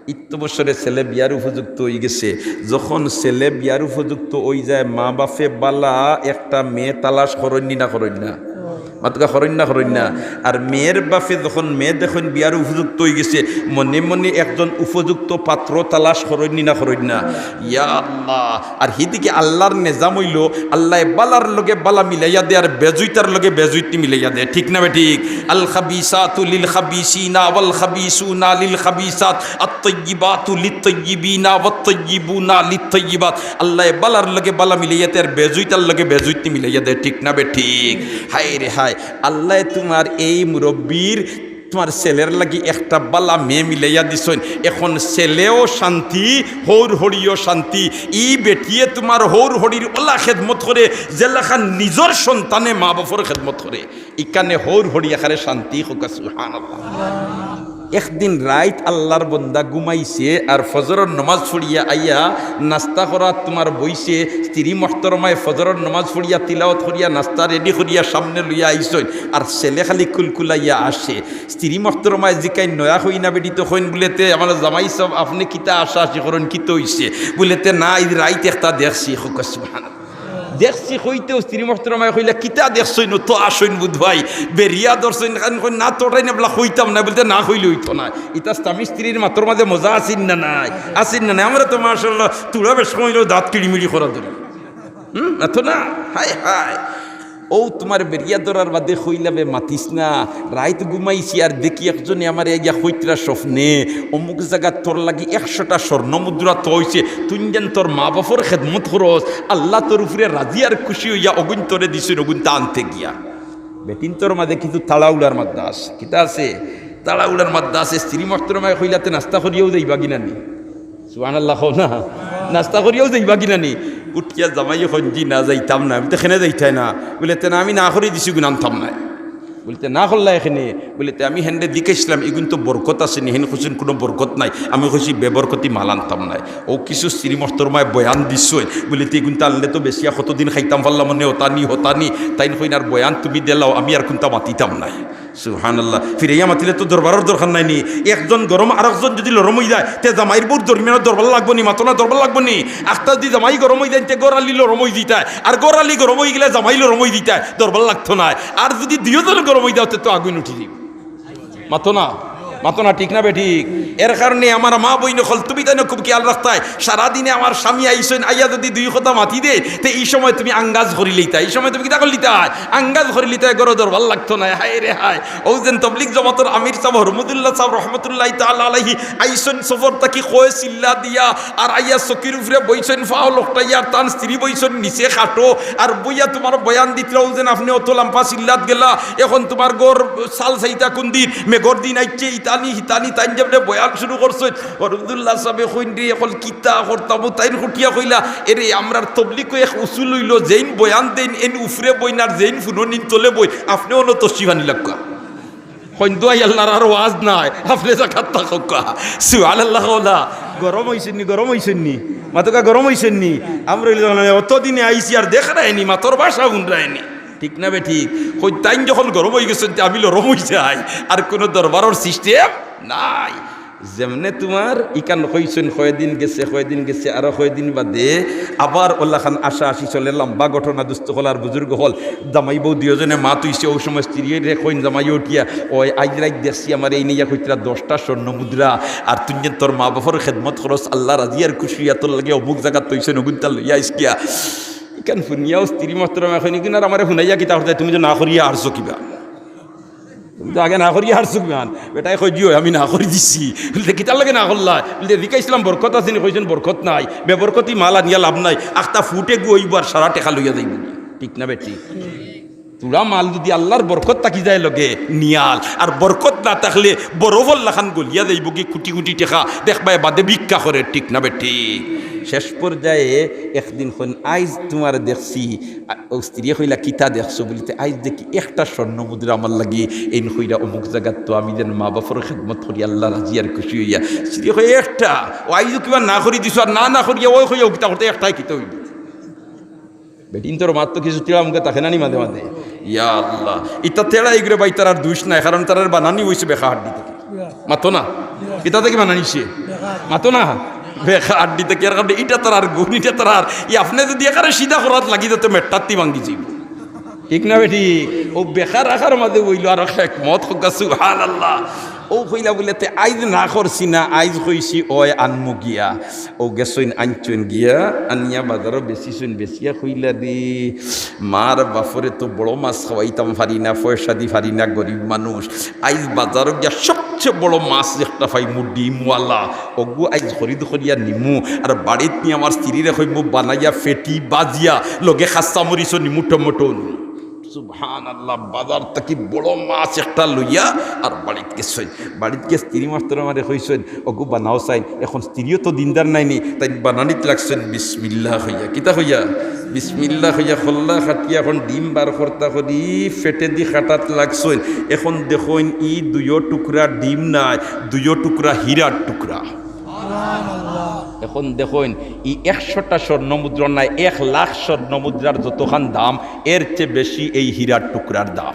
ইত্ত বছরে ছেলে বিয়ার উপযুক্ত অইগেছে। যখন ছেলে বিয়ার উপযুক্ত অইযায়, মা বাপে বালা একটা মেয়ে তালাশ করইন নি না করইন না? মাতকা করইন না, করইন না? আর মেয়ের বাপে যখন মেয়ে দেখইন বিয়ার উপযুক্ত অইগেছে, মনে মনে একজন উপযুক্ত পাত্র তালাশ করইন নি না করইন না? ইয়া আল্লাহ! আর হিদিকে আল্লার নিজাম অইলো, আল্লায় বালার লগে বালা মিলাইয়া দেয়, আর বেজুইতার লগে বেজুইত মিলাইয়া দেয়। ঠিক না বেঠিক? আল খাবিসাতু লিল খাবিসিনা ওয়াল খাবিসুনা লিল খাবিসাত, আত তাইয়িবাতু লিত তাইয়িবিনা ওয়াত তাইয়িবুনা লিত তাইয়িবাত। আল্লায় বালার লগে বালা মিলাইয়া দেয়, আর বেজুইতার লগে বেজুইত মিলাইয়া দেয়। ঠিক না বেঠিক? হায় রে হায়, আল্লায় তুমার এই মুরব্বির, তুমার ছেলের লাগি একটা বালা মেয়ে মিলাইয়া দিছইন। এখন ছেলেও শান্তি, হউর হড়িও শান্তি। ই বেটিয়ে তুমার হউর হড়ির অলা খেদমত করে, যেলাখান নিজর সন্তানে মা বাপর খেদমত করে। ইকানে হউর হড়ি একারে শান্তি, কউক্কা সুবহানাল্লাহ। একদিন রাইত আল্লার বন্দা ঘুমাইছে, আর ফজরর নমাজ পড়িয়া আইয়া নাস্তা করাত তুমার বইছে। স্ত্রী মহতরমায় ফজরর নমাজ পড়িয়া, তিলাওয়াত করিয়া, নাস্তা ready করিয়া সামনে লইয়া আইছইন, আর ছেলে খালি কুলকুলাইয়া আসে। স্ত্রী মহতরমায় জিকাইন, "নয়া কইন না বেটি তো কইন?" বুলে, "তে আমার জামাই সাব, আপনে কিতা আশা আশি করইন, কিতা অইছে?" বুলে, "তে না, ইজ রাইত একটা দেখছি।" কউক্কা সুবহানাল্লাহ। দেখছি কইতেউ স্ত্রী মহতরমায় কইলা, "কিতা দেখছইন? অউ তো আসইন বুধ ভাই, বেরিয়া ধরছইন।" খান কইন, "না, তোরাই না বলা কইতাম না।" বুলে, "না কইলে অইতো না।" ইতা স্বামী স্ত্রীর মাতর মাঝে মজা আছেনি না নাই? আছেনি না নাই? আমরা তো মাশাআল্লাহ তুরা বেশ কইলেও দাঁত কিড়িমিড়ি করা ধরি। হুম, না তো না? হায় হায়। অউ তুমার বেরিয়া ধরার বাদে কইলা, "বে মাতিস না, রাইত ঘুমাইছি আর দেখি একজনে আমারে আইয়া কইতরা স্বপ্নে, অমুক জাগাত তোর লাগি একশোটা স্বর্ণ মুদ্রা থইছে, তুইন যেন তোর মা বাপর খেদমত করস, আল্লা তোর উপরে রাজি আর খুশি অইয়া অগুন তোরে দিছইন, অগুনতা আনতে গিয়া।" বেটিন্তর মাঝে কিছু তাড়াহুড়ার মাদ্দা আছে। কিতা আছে? তাড়াহুড়ার মাদ্দা আছে। স্ত্রী মহতরমায় কইলা, "তে নাস্তা করিয়াউ যাইবাগি না নি?" সুবহানাল্লাহ কও না। "নাস্তা করিয়াউ যাইবাগি না নি?" উঠিয়া জামাইয়ে কইন, "জি না, যাইতাম না।" বুলে, "কেনে যাইতায় না?" বুলে, "তে না, আমি না করি দিছি, অগুন আনতাম নায়।" বুলে, "তে না করলায় কেনে?" বুলে, "তে আমি হেনরে জিকাইছলাম, ইগুনতো বরকত আছে নি?" হেন কইছইন, "কুনু বরকত নাই।" আমি কইছি, "বেবরকতি মাল আনতাম নায়।" অউ কিছু স্ত্রী মহতরমায় বয়ান দিছইন, বুলে, "তে ইগুনতা আনলে তো বেচিয়া কতদিন খাইতাম পারলাম অনে, অতা নি, হতা নি।" তাইন কইন, "আর বয়ান তুমি দিলাও, আমি আর কুনতা মাতিতাম নায়।" সুবহানাল্লাহ। ফিরাইয়া মাতিলে তো দরবারর দরকার নাই নি। একজন গরম, আরকজন যুদি লরম অইযায়, তে জামাইর বউর দরমিয়ানো দরবার লাগবো নি, মাতো না দরবার লাগবো নি? আখতা যুদি জামাই গরম অইযায়, তে ঘরআলি লরম অইযিতায়, আর ঘরআলি গরম অইগেলে জামাই লরম অইযিতায়, দরবার লাগতো নায়। আর যুদি দুইওজন গরম অইযাও, তে তো আগুইন উঠি যাইবো। মাতো না, মাতো না, ঠিক না বেঠিক? এর কারণে আমার মা বইন অকল, তুমি তাইন খুব খিয়াল রাখতায়। সারাদিনে আমার স্বামী আইছইন, আইয়া যুদি দুই কথা মাতি দেইন, তে ই সময় তুমি আঙ্গাজ করিলিতায়, ই সময় তুমি কিতা করিলিতায়? আঙ্গাজ করিলিতায়, ঘরো দরবার লাগতো নায়। হায় রে হায়, অউ যেন তবলিগ জমাতর আমির সাব হরমুদুল্লাহ সাব রহমতুল্লাহি তাআলা আলাইহি আইছইন সফর থাকি কয় চিল্লা দিয়া, আর আইয়া চকির উপরে বইছইন, ফাও লকটাইয়া, আর তান স্ত্রী বইছইন নিচে খাটো, আর বইয়া তুমার বয়ান দিতরা, অউ যেন আপনে অত লাম্বা চিল্লাত গেলা, এখন তুমার ঘর চাল চাইতা কুনদিন, মেঘর দিন আইছে, ইতানি হিতানি, তাইন যেমনে বয়ান শুরু করছইন, হরমুদুল্লাহ সাবে কইন রে, এখন কিতা করতাম? তাইন খুটিয়া কইলা, এরে, আমরার তবলিগো এক উসুল অইলো, যেইন বয়ান দেইন, এইন উপরে বইন, আর যেইন ফুনইন, এইন তলে বইন, আপনে অনো তশরিফ আনিলাউক্কা। কইন দোয়াই আল্লাহর আর ওয়াজ নাই, আপনে জাগাত থাকউক্কা। সুবহানাল্লাহ কওলা। গরম অইছইন নি, গরম অইছইন নি? মাতউক্কা গরম অইছইন নি? আমরা অইলে অতদিনে আইছি আর দেখরায় নি, মাতর ভাষা হুনরায় নি। ঠিক না বেঠিক? কইন তাইন যখন গরম অইগেছইন, তে আমি লরম অইযাই, আর কুনু দরবারর system নাই। যেমনে তুমার ইখান কইছইন, কয়দিন গেছে, কয়দিন গেছে, আরো কয়দিন বাদে আবার অলাখান আশা আশি চলে, লাম্বা ঘটনা। দুস্ত অকল আর বুজুর্গ অকল, জামাই বউ দুইওজনে মাত অইছে, অউ সময় স্ত্রীরে কইন জামাইয়ে উঠিয়া, "ওই আইজ রাইত দেখছি আমারে এইন আইয়া কইতরা দশটা স্বর্ণ মুদ্রা, আর তুই যেন তোর মা বাপর খেদমত করস, আল্লাহ রাজি আর খুশি অইয়া তোর লাগি অমুক জাগাত থইছইন, অগুইনতা লইয়া আইস গিয়া।" ইখান হুনিয়াও স্ত্রী মোহতরমা কইন, "ইগুইন আর আমারে হুনাইয়া কিতা করতায়, তুমি তো না করিয়া হারছো কিবা?" তুমি তো আগে না করিয়া হারছো কিমান? বেটায় কয়, "জি অয়, আমি না করি দিছি।" বুলে, "কিতার লাগি না করলায়?" বুলে, "জিকাইছলাম বরকত আছে নি?" কইছইন, "বরকত নাই, বেবরকতি মাল আনিয়া লাভ নাই, আখতা ফুট এগু অইবো আর সারা টেকা লইয়া যাইবো।" ঠিক না বেঠিক? থুড়া মাল যুদি আল্লাহর বরকত থাকি যায় লগে নিয়াল, আর বরকত না থাকলে বরফর লাখান গলিয়া যাইবোগি কুটি কুটি টেকা, দেখবায় বাদে ভিক্ষা করের, ঠিক না বেঠিক? শেষ পর্যায়ে একদিন কইন, "আইজ তুমারে দেখছি।" আ, অউ স্ত্রীয়ে কইলা, "কিতা দেখছো?" বুলে, "তে আইজ দেখি একটা স্বর্ণ মুদ্রা আমার লাগি এইন কইরা অমুক জাগাত তো আমি যেন মা বাপর খেদমত করি আল্লাহ রাজি আর খুশি অইয়া।" স্ত্রীয়ে কয়, "একটা? ও আইজও কিবা না করি দিছো, আর না না করিয়া অউ কইয়া কিতা করতে, একটায় কিতা অইবো?" বেটিন্তর মাত তো কিছু তেড়া মুখা থাকে না নি মাঝে মাঝে? ইয়া আল্লাহ, ইতা তেড়া ইগুরে ভাই তারার দুষ নাই, কারণ তারার বানানি অইছে বেকা হাড্ডি থাকি। মাতো না? ইতা থাকি বানানিছে? মাতো না? বেকা হাড্ডি থাকি। এর কারণে ইটা তারার গুণ, ইটা তারার। ই আপনে যুদি একারে সিধা করাত লাগি যাতে মেট্টাত্তি ভাঙ্গি যাইবো। ঠিক না বেঠিক? অউ বেকা রাখার মাঝে অইলো আরো হেকমত, কউক্কা সুবহানাল্লাহ। অউ কইলা বুলে, "তে আইজ না করছি না, আইজ কইছি অয় আনমু গিয়া।" অউ গেছইন আনছইন গিয়া, আনিয়া বাজারো বেচিছইন, বেচিয়া কইলা রে, "মার বাপরে তো বড় মাছ খাওয়াইতাম পারি না, পয়সা দি পারি না, গরিব মানুষ। আইজ বাজারো গিয়া সবচে বড় মাছ একটা পাইমু, ডিমওয়ালা, অগু আইজ খরিদ করিয়া নিমু, আর বাড়িত নি আমার স্ত্রীরে কইমু বানাইয়া ফেটি বাজিয়া লগে কাঁচা মরিচও নিমু, টমেটো নিমু।" সুবহানাল্লাহ, বাজার থাকি বড় মাছ একটা লইয়া আর বাড়িত গেছইন। বাড়িত গিয়া স্ত্রী মোহতরমারে কইছইন, "অগু বানাও চাইন।" এখন স্ত্রীও তো দিনদার নায় নি, তাইন বানানিত লাগছইন বিসমিল্লাহ কইয়া। কিতা কইয়া? বিসমিল্লাহ কইয়া। কল্লা কাটিয়া এখন ডিম বার করতা করি ফেটেদি কাটাত লাগছইন। এখন দেখইন, ই দুইও টুকরা ডিম নায়, দুইও টুকরা হীরার টুকরা। এখন দেখইন, ই একশোটা স্বর্ণ মুদ্রা নায়, এক লাখ স্বর্ণ মুদ্রার যতখান দাম, এর চেয়ে বেশি এই হীরার টুকরার দাম।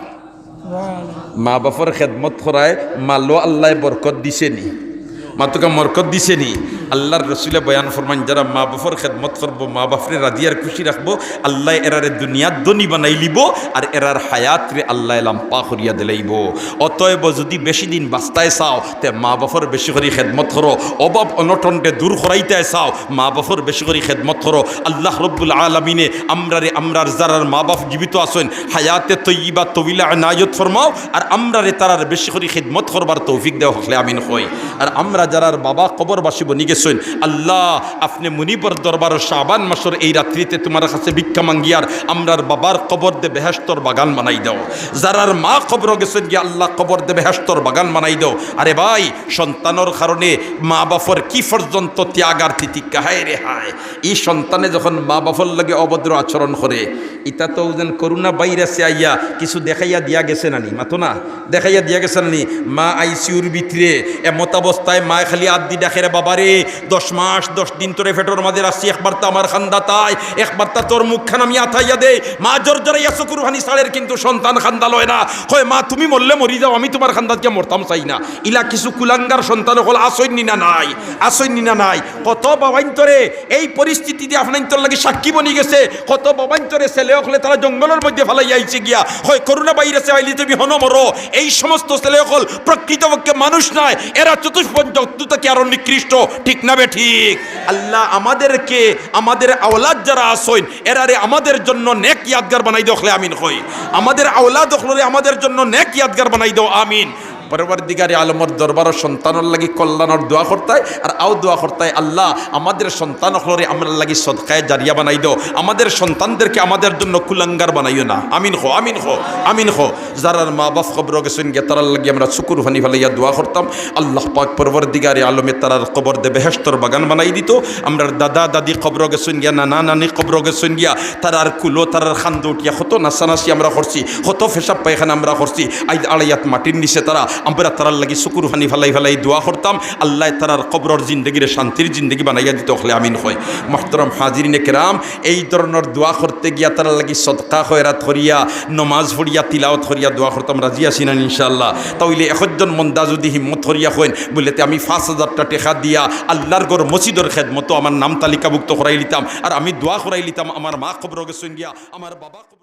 মা বাপর খেদমত করায় মালো আল্লায় বরকত দিছে নি? মাতুক্কা, বরকত দিছে নি? আল্লার রসুলে বয়ান ফরমাইন, যারা মা বাপর খেদমত করবো, মা বাপরে রাজি আর খুশি রাখবো, আল্লায় এরারে দুনিয়াত ধনী বানাইলিবো, আর এরার হায়াতরে আল্লায় লাম্বা করিয়া দিলাইবো। অতএব যুদি বেশি দিন বাঁচতায় চাও, তে মা বাপর বেশি করি খেদমত করো। অভাব অনটনরে দূর করাইতায় চাও, মা বাপর বেশি করি খেদমত করো। আল্লাহ রব্বুল আলামিনে আমরারে, আমরার যারার মা বাপ জীবিত আছইন, হায়াতে তৈয়বা তবিলা এনায়ত ফরমাও, আর আমরারে তারার বেশি করি খেদমত করবার তৌফিক দেও, হকলে আমিন কই। আর আমরা যারার বাবা কবরবাসী বনি গেছইন, আল্লাহ, আপনে মুনিবর দরবারো শাবান মাসর এই রাত্রিতে তুমার কাছে ভিক্ষা মাঙ্গিয়ার, আমরার বাবার কবরদে বেহেশতর বাগান বানাই দেও। যারার মা কবরো গেছইন গিয়া, আল্লাহ, কবরদে বেহেশতর বাগান বানাই দেও। আরে ভাই, সন্তানর কারণে মা বাপর কি পর্যন্ত ত্যাগ আর তিতিক্ষা, হায় রে হায়। ই সন্তানে যখন মা বাপর লগে অভদ্র আচরণ করে, ইতা তো যেন করোনা ভাইরাসে আইয়া কিছু দেখাইয়া দিয়া গেছে না নি, মাতো না? দেখাইয়া দিয়া গেছে না নি? মা আইসিইউর ভিতরে এমত অবস্থায় মায় খালি আত দি ডাকে, "রে বাবা রে, দশ মাস দশ দিন তোরে পেটর মাঝে রাখছি, একবার তা আমার কান্দাত আয়, একবার তা তোর মুখখান আমি আতাইয়া দেই। মা জরজরাইয়া চকুর পানি ছাড়ের, কিন্তু সন্তান কান্দা লয় না। কয়, "মা, তুমি মরলে মরি যাও, আমি তুমার কান্দাত গিয়া মরতাম চাই না।" ইলা কিছু কুলাঙ্গার সন্তান অকল আছইন নি না নাই? আছইন নি না নাই? কত বাবাইন্তরে এই পরিস্থিতিতে আপনাইন্তর লাগি সাক্ষী বনি গেছে। কত বাবাইন্তরে ছেলে অকলে তারা জঙ্গলর মধ্যে ফালাইয়া আইছে গিয়া, কয়, "করোনা ভাইরাসে আইলে তুমি হনো মরো।" এই সমস্ত ছেলে অকল প্রকৃতপক্ষে মানুষ নায়, এরা চতুষ্পঞ্চ জন্তু থাকি আরো নিকৃষ্ট, ঠিক না বেঠিক? আল্লাহ, আমাদেরকে, আমাদের আওলাদ যারা আছইন, এরারে আমাদের জন্য নেক ইয়াদগার বানাই দেও, অকলে আমিন কই। আমাদের আওলাদ অকলরে আমাদের জন্য নেক ইয়াদগার বানাই দেও, আমিন। পরওয়ারদিগারে আলমর দরবারো সন্তানর লাগি কল্যাণর দোয়া করতায়, আর আও দোয়া করতায়, "আল্লাহ, আমাদের সন্তান অকলরে আমরার লাগি সদকায়ে জারিয়া বানাই দেও, আমাদের সন্তানদেরকে আমাদের জন্য কুলাঙ্গার বানাইও না।" আমিন কো, আমিন কো, আমিন কো। যারার মা বাপ কবরো গেছইন গিয়া, তারার লাগি আমরা চকুর পানি ফালাইয়া দোয়া করতাম। আল্লাহ পাক পরওয়ারদিগারে আলমে তারার কবররে বেহেশতর বাগান বানাই দিত। আমরার দাদা দাদি কবরো গেছইন গিয়া, নানা নানি কবরো গেছইন গিয়া, তারার কুলো, তারার কান্দো উঠিয়া কত নাচানাচি আমরা করছি, কত পেশাব পায়খানা আমরা করছি। আইজ আড়াইয়াত মাটির নিচে তারা, আমরা তারার লাগি চকুর পানি ফালাই ফালাই দোয়া করতাম। আল্লায় তারার কবরর জিন্দেগিরে শান্তির জিন্দেগি বানাইয়া দিত, অকলে আমিন কই। মুহতারাম হাজিরিনে কেরাম, এই ধরনর দোয়া করতে গিয়া তারার লাগি সদকা খয়রাত করিয়া, নমাজ পড়িয়া, তিলাওয়াত করিয়া দোয়া করতাম, রাজি আছি না ইনশাআল্লাহ? তা অইলে একজন বন্দা যুদি হিম্মত করিয়া কইন, বুলে, "তে আমি পাঁচ হাজারটা টেকা দিয়া আল্লার ঘর মসজিদর খেদমতো আমার নাম তালিকাভুক্ত করাইলিতাম, আর আমি দোয়া করাইলিতাম আমার মা কবরো গেছইন গিয়া, আমার বাবা কবরো"